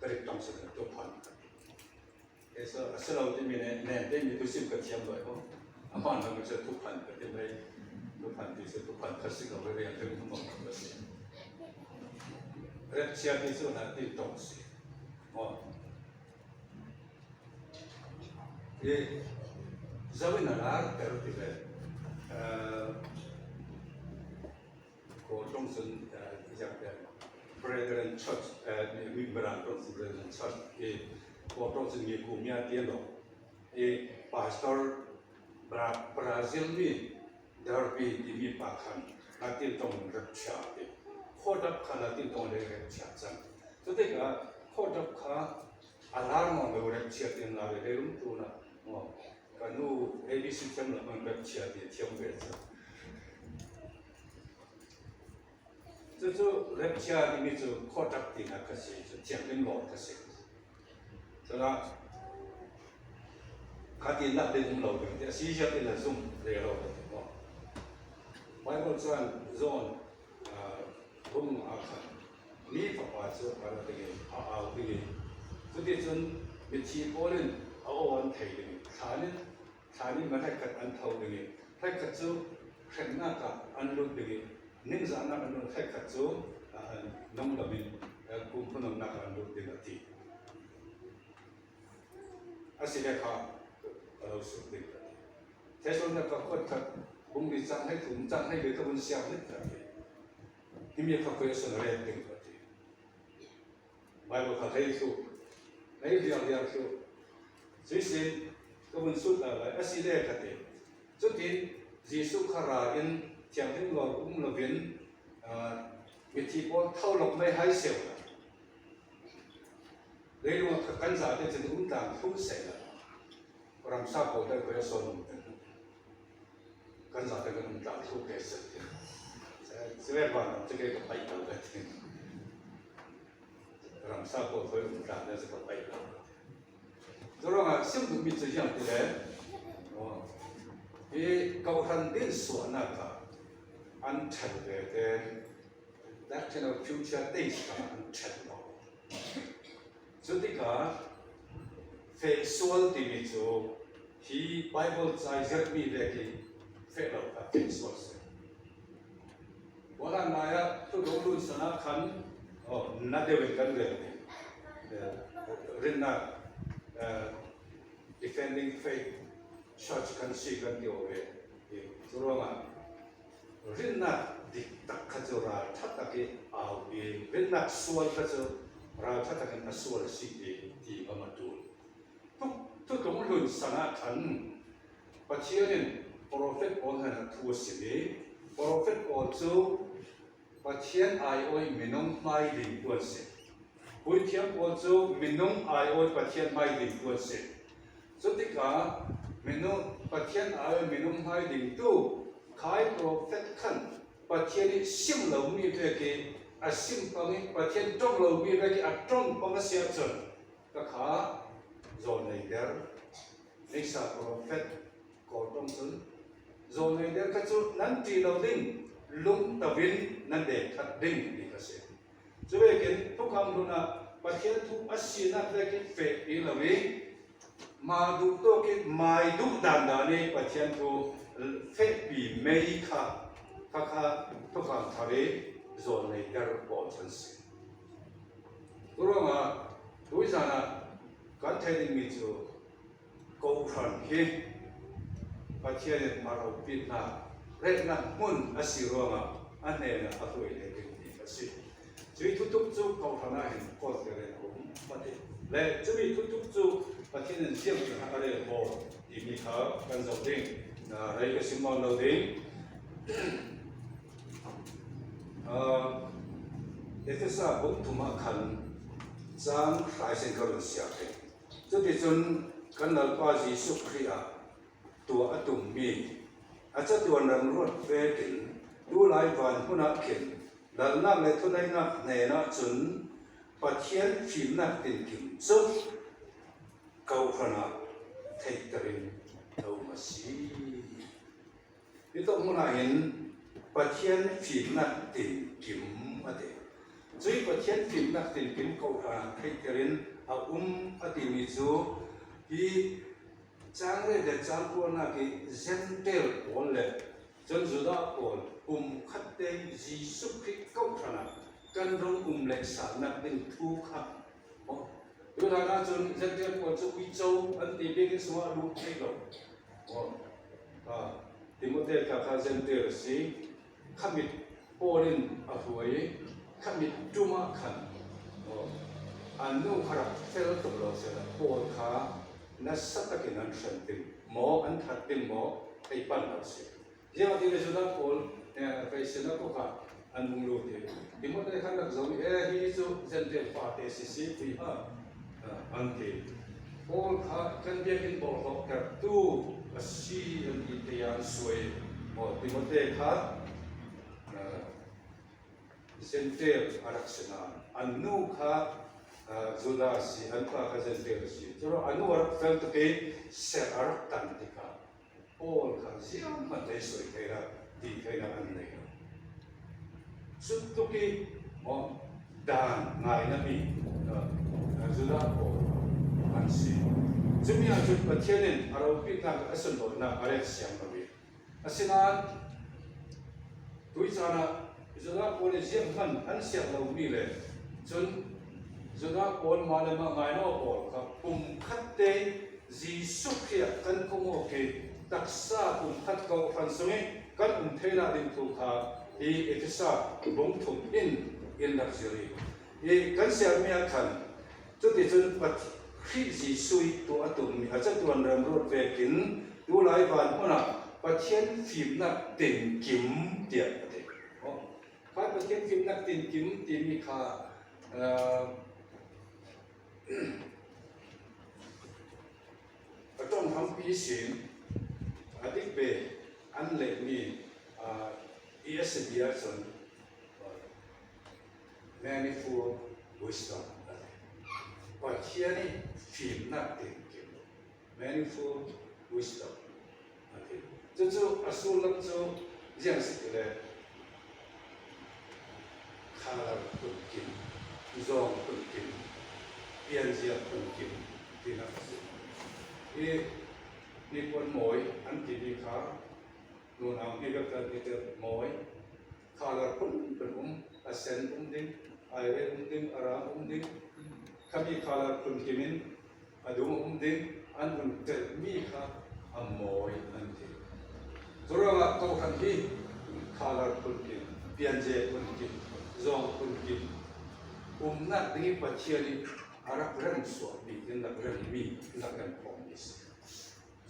Ka rik ṭong si ka tu phan. Kei cu a si lo timi nen, nen teimi thusim ka thiam lo ko. A hmaan lo mi cu thuphan ka ti mai. Thuphan ti cu thuphan kha si lo, rian rim maw ka si. Rapture ti cu hna ti ṭong si. Aw. Hi zo in a lar ter ti ve. Eh, Kawl ṭong cun, eh, ziangte Brethren Church, eh, mi, mi Mirang ṭong cun Brethren Church, i Kawl ṭong cun mi kumi a ti lo. I Pastor Bra-, Brazil mi Derby timi pa khan Latin ṭong in rapture ti. Khuaṭap kha Latin ṭong le rapture cang. Cutikah khuaṭap kha a lar nawn lo, rapture ti in lar le leilung tlun ah maw? Ka nu A B C thiam lo hmanh rapture ti thiam ve cu. Cucu rapture timi cu khuaṭap tinak kha si, cu thianghlim lawng kha si. Culah kha ti lak ding um lo ding ti, a si ziah ti le zumh rero lo ding maw? Bible cun John, ah, bung nga ah khan mi fapa cu a ra ding ih a au ding ih, cuticun mithi pawl in a aw an thei ding ih, thlan in, thlan in mi hrekkhat an tho ding ih, hrekkhat cu hrennak ah an lut ding ih, ningzahnak an lut, hrekkhat cu, ah, nung lam in, eh, kum hmu nunnak ah an lut ding a ti. A si le kha ka lo sut ding ka ti. Thesalonika khuat khat bung li cang hei thum, cang hei li ka vun siar hnit ka ti. Himi kha khuasun ret ding ka ti. Bible kha hei thluh, hei liar liar thluh. Cuihsin ka vun sut lai lai a si le ka ti. Cutin Jesuh kha ra in thianghlim lawng um lo in, aa, mithi pawl tho lawk mai hai sehla, leilung ah kha kan zate cun um tlang thlu sehla, ramsa pawl te khuasun um kan zate kan um tlang thlu ke sehla, si ve ban cu ke ka paih lo ka ti. Ramsa pawl khuai um tlang te cu ka paih lo ka ti. Curuangah sim duhmi cu ziang ti le, aw, hi Kohhran dinsuahnak ah an ṭhen vete, doctrine of future things kha an ṭhen lo. Cutikah feh sual timi cu hi Bible ca i zirhmi vek i feh lo kha feh sual si. Bualan lai ah thuthlung hlun san ah khan, aw, na deuh in kan rel ding. Eh, rinnak, eh, defending faith. Church kan si kan ti aw ve. Churuangah rinnak diktak kha cu ralṭha takin au i, rinnak sual kha cu ralṭha takin a sual a si ti, ti mah a ṭul. Thutlung hlun sangah khan Pathian in profet pawl hnen ah thu a sim i, profet pawl cu Pathian aiawh minung hmaidingtu an si. Puithiam pawl cu minung aiawh Pathian hmaidingtu an si. Cutikah minung, Pathian aiawh minung hmaidingtu khai profet khan Pathian i sim lomi vek i a sim pang i, Pathian ṭong lomi vek i a ṭong pang a si ahcun, ka kha zawn nei der, Mesa profet kawl ṭong cun zawn nei der kha cu nan ṭih lo ding, lungto in nan deng ṭhat ding ti kha si. Cuvekin thukham hlun ah Pathian thu a sinak vek i fehpi lo i, mah duh tawk i mai duh dandan i Pathian thu fehpi mei kha, kha kha thukham thar i zawn nei der pawl cun si. Curuangah tuizan ah kan theih dingmi cu, Kohhran hi Pathian in a ropitnak, retnak hmun a si ruangah a hnenah a hruai lengin ti a si. Cui thutuk cu kohhran ah hin kawlter in a um mah ti. Le cumi thutuk cu Pathian in ziangtin a rel maw timi kha kan zoh ding. Aa, rei ka sim nawn lo ding. Aa, Efesa bung thum ah khan cang hrai sin ka run siar ding. Cuticun kan Lalpa Jesuh Khrih ah tuah a tummi a catuan ram ruat vekin tulai van hmun ah khin lalnak le thuneihnak hnenah cun Pathian fimnak tinkim cu kohhran ah theihter in a um a si. Hitawk hmun ah hin Pathian fimnak tinkim a ti. Cui Pathian fimnak tinkim kohhran ah theihter in a um a timi cu hi cang riat le cang kuanak i Jentail pawl le cun Judah pawl pumkhat te Jesuh Khrih kohhran ah kan rung um le salnak ding thu kha. Aw, tu hlan ahcun Jentail pawl cu uico an ti bik in sungah lut thei lo. Aw, ah, Timote kha kha Jentail a si. Khamit pawl in a hruai i, khamit ṭum ah khan, aw, an nu kha rak fel tuk lo sehla, pawl kha nasa takin an hrem ding maw, an that ding maw, thei pan lo si. Ziangahtile Judah pawl, eh, Farisee pawl kha an hung lut i, Timote khan rak zoh i, eh, hi cu Jentail fate sisi ti ha, ah, an ti. Pawl kha kan biakinn bawlhhlawhtertu a si an ti te an suai. Maw Timote kha, ah, Jentail a rak si nain, an nu kha, ah, Judah a si, an pa kha Jentail a si. Curuangah a nu a rak fel tuk i, serh a rak tan tikah, Paul kha zianghman lei suai theinak, ti theinak an nei lo. Cutuk i maw, dan ngainami, ah, Judah pawl an si. Cumi ah cun Pathian in a ropitnak le a sunlawinak a rel siang lo i, asinain tui caan ah Judah pawl i zianghman an siang lomi le cun Judah pawl mah le mah ngainawh pawl kha pumkhat te Jesuh Khrih ah kan kong awk i taksa pumkhat kawhhran sung i kan um theinak ding thu kha hi Efesa bung thum in in rak zir i, i kan siarmi ah khan, cuticun Pat-, Khrih Jesuh i tuah a tummi a catuan remruat vekin tulai van hmun ah Pathian fimnak tinkim tiah a ti. Aw, kha Pathian fimnak tinkim timi kha, aa, a ṭong hrampi ihsin a dik ve an lehmi, aa, E S V ah cun, aa, manifold wisdom a ti. Pathian i fimnak tinkim. Manifold wisdom a ti. Cucu a sullam cu ziang si ti le, khalar phunkim, zawng phunkim, pianzia phunkim tinak a si. Hi nipuan mawi an timi kha nunau hnih bek kan ti ṭep mawi. Khalar phunphun um, a sen um ding, a iron um ding, a ram um ding. Khami khalar phunkim in a dung um ding, an hun telhmi kha a mawi an ti. Churuangah kohhran hi khalar phun kim, pianze phun kim, zawng phun kim, umnak ding hi Pathian hi a rak rem suah mi, in rak rem mi, rak rem khawm mi si.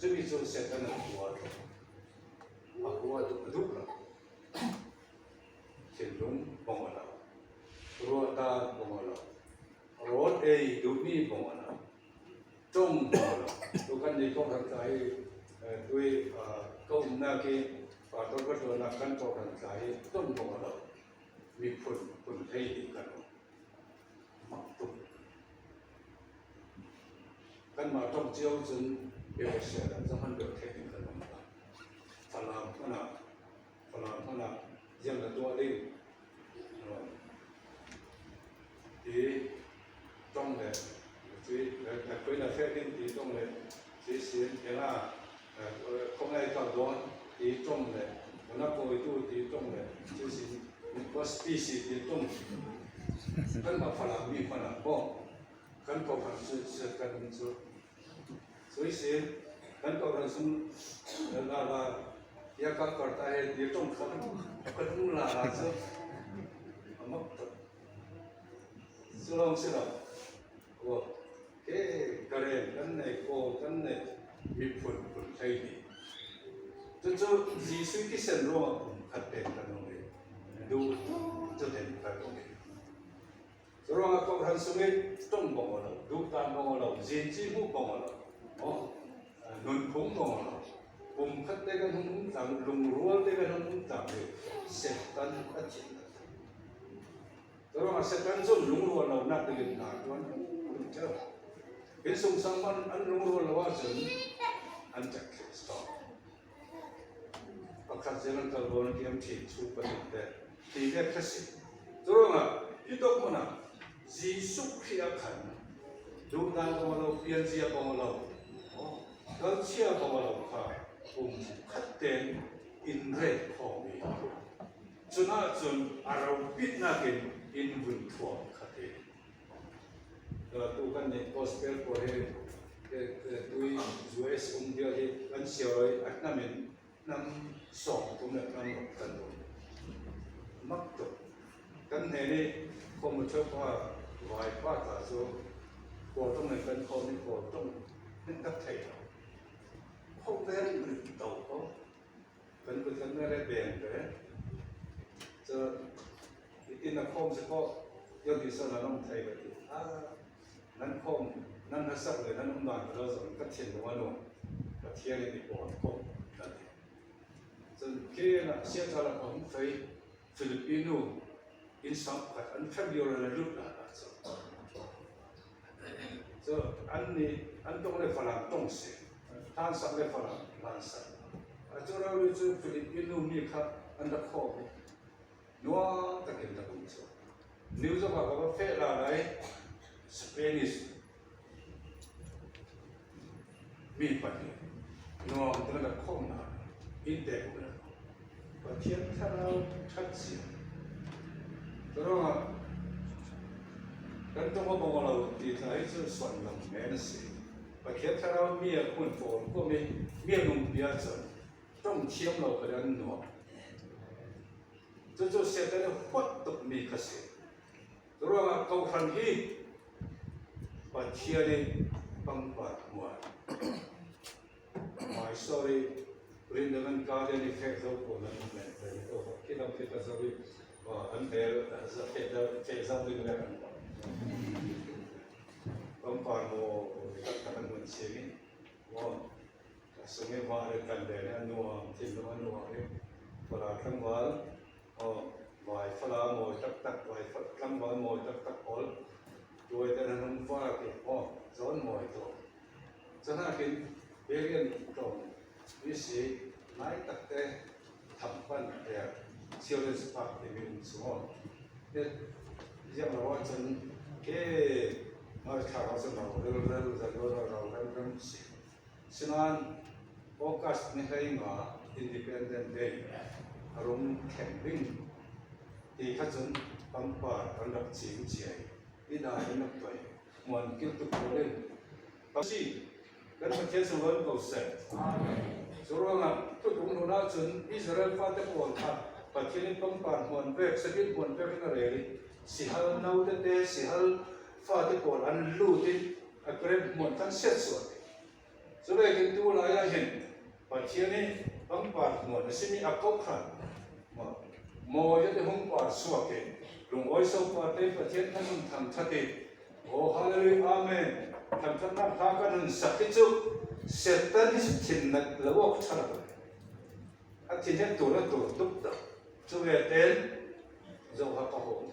Cumi cu Satan a kuat, a kuat a duh lo. Thinlung bang a lo, ruahdan bang a lo, rawl ei duhmi bang a lo, ṭong bang a lo. Tu kan ni kohhran tla hi, eh, tui, ah, ka umnak hi, pastor ka ṭuannak kan kohhran tla hi ṭong bang a lo. Miphun phun thei ding kan um. Mak tuk. Kanmah ṭong cio cun Evasia lam zong han deuh thei ding kan um ta. Falam hmanah, Falam hmanah ziang na tuah ding ti ṭong le, cui, na khui na feh ding ti ṭong le, cui sin, kena, eh, khongai kal dawn ti ṭong le, na kawitu ti ṭong le, cui sin, gospel si ti ṭong. Kanmah Falam mi hmanah bawm. Kan kohhran cu, cu kan um cu. Cui sin, kan kohhran sung, la, la, ya ka kar ta he, ti ṭong kha, kan um la la cu. A mak tuk. Cu lawng si lo. Aw, ke, Karen kan nei, Kawl kan nei, miphun phun thei ni. Cucu Jesuh kisen ruangah um khat pen kan um rih. Duh cu ten kan um rih. Curuangah kohhran sung i ṭong bang a lo, duhdan bang a lo, zinci hmuh bang a lo, aw, nunphung bang a lo, pumkhat te kan hung um tlang, lungrual te kan hung um tlang rih, Satan a thin. Curuangah Satan cun lungrual lonak dingin hna ṭuan hmanh ṭheu. Innsungsang hmanh an lungrual lo ahcun an cak thluh a si tawn. Pakhat zelang kal bawn kiam ṭhin chuk pahnih te ti vek kha si. Curuangah hi tuk hmun ah Jesuh Khrih a khan duhdan bang a lo, pianzia bang a lo, aw, kalchia bang a lo kha pumkhat tein in ret khawm i, cun ahcun a ropitnak in in vun thuam kha te. Tu kan nih gospel pawl hi, eh, eh, tui U S um vial hi kan siaroi a hnam in hnam sawm tum le hnam ruk kan um. Mak tuk. Kan hnen i khuamuṭheu pa, vaipa tla cu Kawl ṭong in kan khawm i Kawl ṭong nih kan thei lo. Kho ve ringring to ko. Kan kut kan mel he beng ve. Cu, i tin a khawm si khawh, yo ti sawn a nong thei ve ti. A, nan khawm, nan hnasak ve, nan um dan ka lo zong ka thinlung a nung. Pathian in i pawn khawm, kan ti. Cun khi na sia ṭha lak a hung fei, Filipino innsang pakhat an family run a lut hna ahcun, cu annih an ṭong le Falam ṭong si, hlansak le Falam hlansak. A cu rori cu Filipino mi kha an rak khawh. Nuam takin rak um cu. New York ah ka va feh lai lai, Spanish mi pahnih nuam te rak khawm hna, in te kum rak khawm. Pathian Thlarau ṭhat cia. Curuangah kan ṭong a bang a lo ti hna hi cu suan lam men a si. Pathian Thlarau mi a hmun pawl kuam i mi a nungpi ahcun ṭong thiam lo kha an nuam. Cucu Satan i huat tukmi kha si. Curuangah kohhran hi Pathian in pangpar hmuai. My sorry, rin dang an ka den i feh zo ko nan men pe ko. Khi dang khi ka zo i, ah, an bel, ah, za feh da, feh zo ding le an ko. Pangpar mo, tak tak an mun siang i. Mo. Sungin vang le kan le a nuam, thinlung a nuam i, Falam tlangval, aw, vai Falam mawi taktak, vai Fa-, tlangval mawi taktak ol, tuai te nan hung va ke, aw, zawn mawi tu. Canakin, Berian tong, mi si, nai takte, tham pan, ya, Children's Park te mi um su, aw. Ziang lo cun, ke, mai thla lo cun lo, rel, rel, rel, rel, rel, rel, rel, si. Sinain August ni hleinga Independent Day a rung thleng ding ti kha cun pangpar an rak cing cia i, i dai in rak toi, hmuan kiltuk pawl in, Pasi, Kan Pathian sung lo in ko seh. Amen. Churuangah thutlung hlun ah chun Israel fate pawl kha Pathian in pangpar hmuan vek, Sabbath hmuan vek in a rel i, sihal naute te, sihal fate pawl an lut in a grep hmuan kha an siatsuah. Chuvekin tulai ah hin Pathian in pangpar hmuan a sim i a kohhran maw, mawi a te hung par suak i, lungawi sopate Pathian kan hun thangthat i, aw, hallelujah, amen, thangthatna hla kan hun sak hi chu Satan hi chu thin nat lo awk ṭha lo. A thin hian tur a tur tuk tak. Chu ve ten Zoha ka hawm.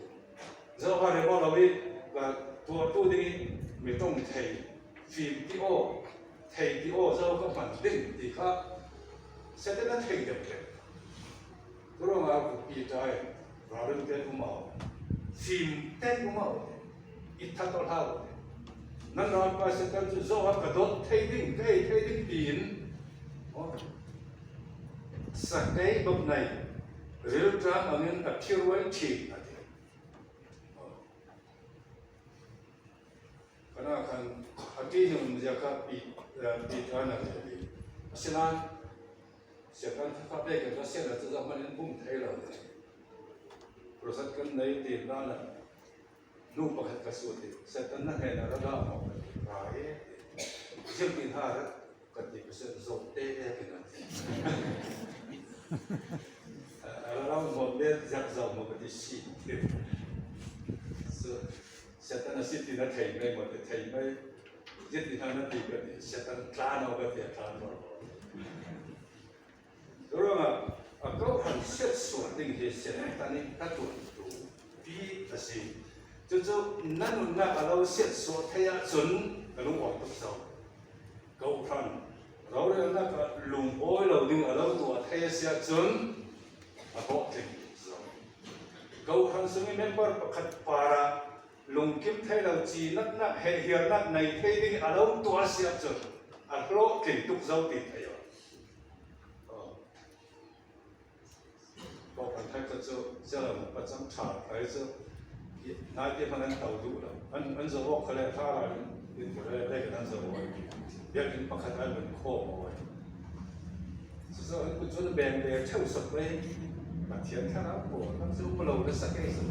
Zoha rem aw lo i, ka tuahtu ding i mi tawng thei, fim ti aw, thei ti aw, Zoha ka hman ding ti kha Satan a thei deuh hlek. Churuangah Peter in, ralring ten um a aw, fim ten um a aw, i that aw hlau. Nan ralpa Satan chu Zoha ka dawt thei ding, ka ei thei ding tiin, aw, sakei bawk nei, rilṭam angin a phiruai ṭhin a ti. Kana khan a ti ni um zia kha Pi-, eh, Peter na ti. Asinan Satan kha kha bekin ka siat a chu Zoha hman in bum thei lo. Prosat kan nei ti nana nu pakhat ka suat i, Satan na hnena ra dah maw ka ti, ra e. Ziang ti hna ra ka ti, ka siat zo te e kina. A, a ra lau maw le ziak zo maw ka ti si. So, Satan a si ti na thei mai maw, thei mai. Ziang ti hna na ti ka ti, Satan tla no ka ti, a tla no. Churuangah a kohhran siatsuah ding hi Satan in ka tuantu pi a si. Cucu na nunnak a lo siatsuah thei ahcun ka lungawi tuk zo. Kohhran rorelnak ah lungawi lo ding a lo tuah thei a si ahcun a hlawhtling tuk zo. Kohhran sungin member pakhat parah lungkim thei lo, cinatnak, hehhiarnak nei thei ding a lo tuah a si ahcun a hlawhtling tuk zo ti thei aw. Kawk an thak cu, sia lo pacang ṭha ai cu, nai te hman an to duh lo. An, an zo awk kha le, thla lai in, in kha le, le kan an zo awk. Biakinn pakhat ai ban khawm awk. Cucu an kut cun beng ve ṭheu sak ve. Pathian thlarau pawl, an cu um lo le sak ei sak.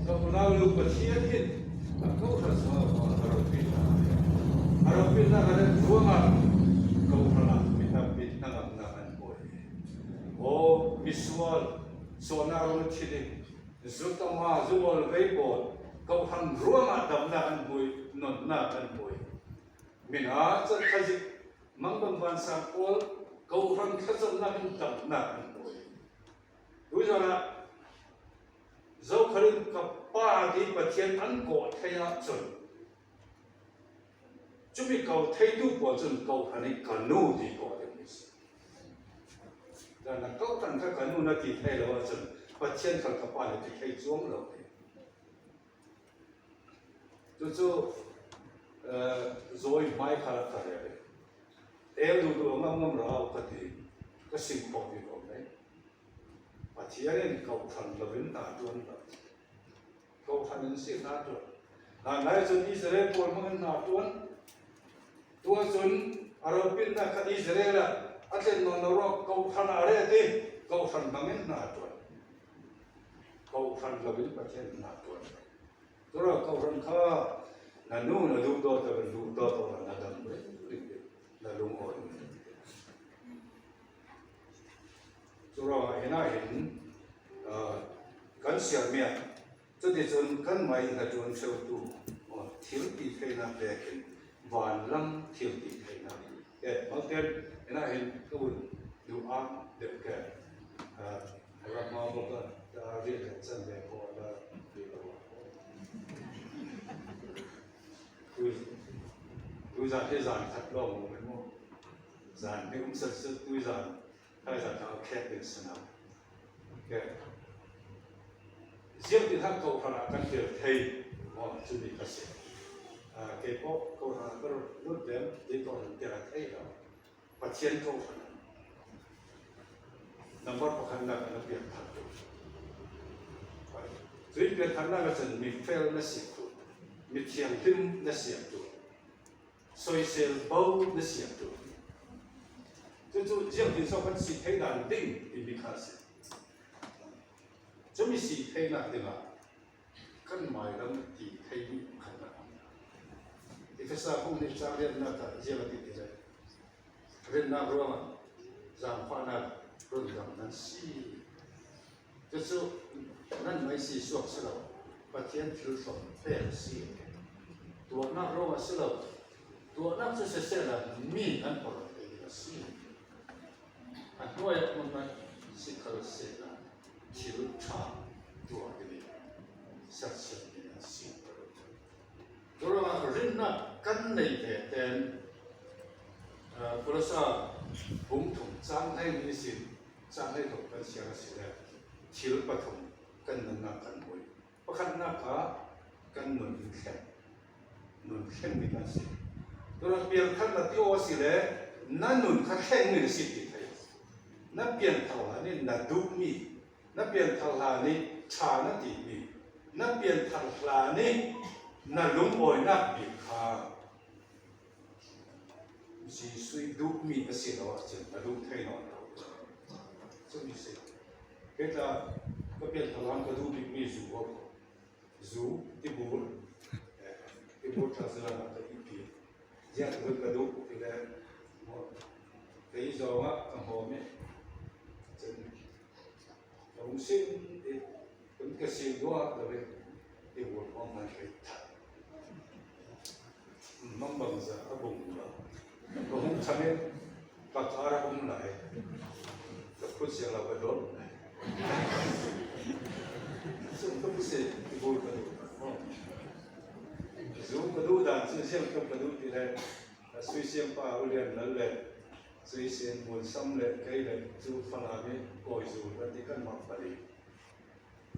Ka unau lu Pathian hin a kohhran sungah a ropitnak, a ropitnak a ret ruangah kohhran ah mi tampi hnangamnak an hmuh. Aw, misual, sualnak rawng a thi ding, zutama, zuawl vei pawl, kohhran ruangah damnak an hmuh, nunnak an hmuh. Mina chan khazik, mangbang vansang pawl, kohhran thlacamnak in damnak an hmuh. Tuizan ah, Zokhal in ka pa ti Pathian an kawh thei ahcun, cumi ko theitu pawl cun kohhran in ka nu ti kawh ding hi si. Cun a kohhran kha ka nu na ti thei lo ahcun, Pathian khal ka pa na ti thei cuang lo hi. Cucu, eh, zawi hmai kha rak ka rel. Tel duhduh a ngamngam rau ka ti, ka sim khawh ti ko mei. Pathian in kohhran loin hna ṭuan lo. Kohhran in si hna ṭuan. Hlanlai cun Israel pawl hmangin hna ṭuan. Tuah cun a ropitnak kha Israel ah a tlen nawn lo ruang kohhran ah a ret i kohhran hmangin hna ṭuan. Kohhran loin Pathian hna ṭuan. Tura kohhran kha na nu na duhdawt, na duhdawt awla na dam rih rih, na lungawi rih rih. Tura hinah hin, ah, kan siarmi ah, cuticun kanmah i hnaṭuan ṭheutu, aw, thil ti theinak vekin vanlam thil ti theinak. Eh, Malten, hinah hin ka un duh a deuh ke. Ah, Ramah bawk a, a rian kan chan ve ko a, ri lo a. Tui, tuizan hi zan khat lawng lo maw? Zan hi um sat sat tuizan, kai zan kha a khek ding sana. Ke. Ziang ti hak kohhran ah kan tel thei maw, cumi ka si. Ah, kei pawh kohhran ah ka lut ve, kei kohhran tel thei lo. Pathian kohhran number pakhatnak a na pianthar tu. Cui pianthar nak a cun mi fel na si tu, mi thianghlim na si tu. Soisel bo na siam tu. Cucu ziangtin so kan si thei dan ding timi kha si. Cumi si thei nak dingah kan mailam ti thei mi khan na. Efesa bung nih cang riatnak ah ziang a ti ti le. Rinnak ruangah zaangfahnak rundam nan si. Cucu nanmai si suak si lo, Pathian thil hlawm pek si. Tuahnak ruangah si lo, tuahnak cu sisehla mi nan porhlawt thei ding a si. A hnuai a hmun nan si khal sehla thil ṭha tuah ding in sersiam ding a si. Curuangah rinnak kan neih ve ten, aa, Kolose bung thum cang hleili sin cang hleili thum kan siar a si le thil pathum kan nunnak kan hmu. Pakhatnak ah kan nun thleng, nun thleng mi kan si. Curuangah piangthar na ti aw a si le na nun kha thleng mi na si ti thei. Na piangthar hlan in na duhmi, na piangthar hlan in ṭha na timi, na piangthar hlan in na lungawinak bik kha Jesuh duhmi na si lo ahcun na duh thei nawn lo. Cumi si. Kei tla ka piangthar hlan ka duh bikmi zu aw ko. Zu, tibur, eh, tibur ṭha si lo na ka i pi. Ziah tu ka duh ti le, maw, ka i zong ah ka hawm i. Cun ka hung sin i, kan ka sin duah lo i, tibur hawm hman ka i that. Mangbangza a bung lo. Ka hung thang i, ka kar a um lai. Ka khut siang lo ka dawn lai. Cun ka hung sin, tibur ka duh. Zu ka duh dan cu ziang ka duh ti le, Sui Siangpa U Lian Lal le, Sui Sin Mun Sam le, kei le, cu Falam i Kawi Zu kan ti kanmah pali.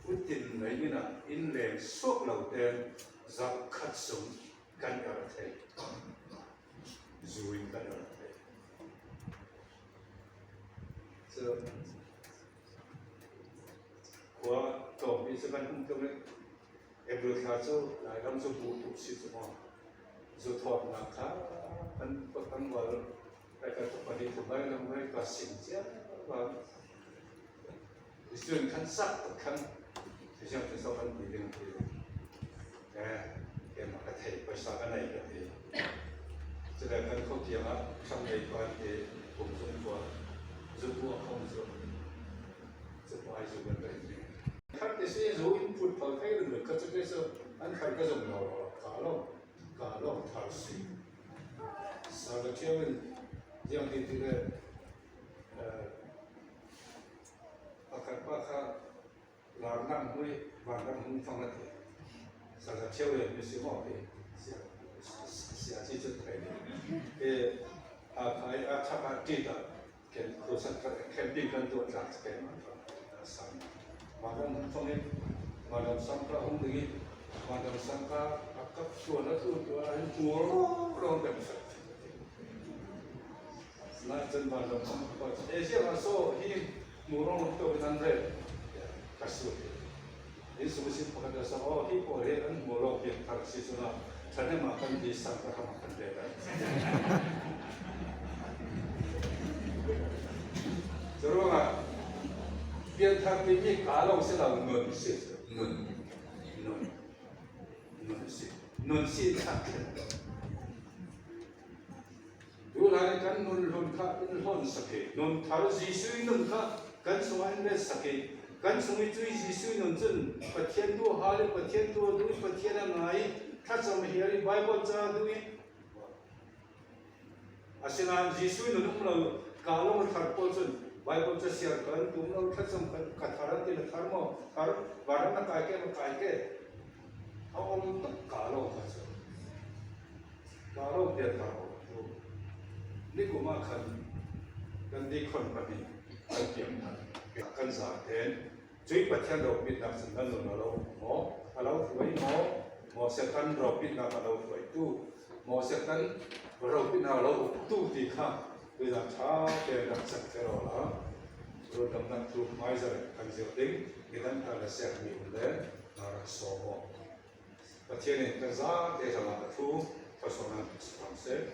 Putin lei in ah inn leng suak lo tein zarh khat sung kan er thei. Zu in kan er thei. Cu khua tlawmpi cu kan hung tung i, April thla cu Lairam cu buh tuk si cu maw? Zu thawtnak kha kan, kan val, kan tuk pahnih tuk Lairam lai ka sim cia val. Cun kan sak tuk khan, Sisiang cu so kan ti ding ti. Eh, keimah ka thei, paisa ka nei ka ti. Cule kan khuakiang ah ṭhang nei kan ti, kum zung khua, zu khua khawng cu. Cu pa ai zu kan rei. Khat ti si zu in put phal thei ringring ka cu te cu an khat ka zong lo lo, ka lo, ka lo thar si. Sa ka ṭhiau in ziang ti ti le, eh, pakhat pa kha lar dang hui, van dang hung fang a ti. Sa ka ṭhiau in mi si maw ti. Sia, sia ci cu thei. Eh, a khai a thak a ti ta. Ken khuasak khat camping kan tuah tlak ken a sam. Madam hung fangin, Madam Sangka hung dingin, Madam Sangka a kap tuan a tu tuan a hin tuar lo kan sak. Na cun Madam Sangka, eh, siang a so hi murong tu nan re. Ka su. Inn sung sin pakhat a sa, aw, hi pawl hi an hmuh lawng piangthar si cun ah, ṭhahnem ah kan ti, sang ka hram ah kan ret ah. Curuangah piangthar timi ka lo si lo, nun si, nun, nun, nun si, nun si thar. Tulai kan nun hlun kha in hlawn sak hi. Nun thar Jesuh nun kha kan sungah in let sak hi. Kan sung i cu Jesuh nun cun Pathian duh hal i, Pathian duh duh i, Pathian a ngai i, thlacam a hiar i, Baibal ca duh i. Asinain Jesuh nun um lo, ka lo thar pawl cun Baibal ca siar kan tum lo, thlacam kan ka thar an ti le thar maw? Thar, varam na kai ke, na kai ke. A om tak ka lo kha cu. Ka lo pianthar awk tu. Nikum ah khan kan deacon pahnih kan pianthar. Kan zate in cui Pathian ropitnak cun nan nun a lo um maw? A lo hruai maw? Maw Satan ropitnak a lo hruaitu, maw Satan ropitnak a lo uktu ti kha tuizan ṭha tein rak cek ṭheh awla rundamnak thu hmaizarh kan zirh ding. Nidan ta le sek mi um le na rak sawm aw. Pathian in kan zate hrangah a thu Personal français.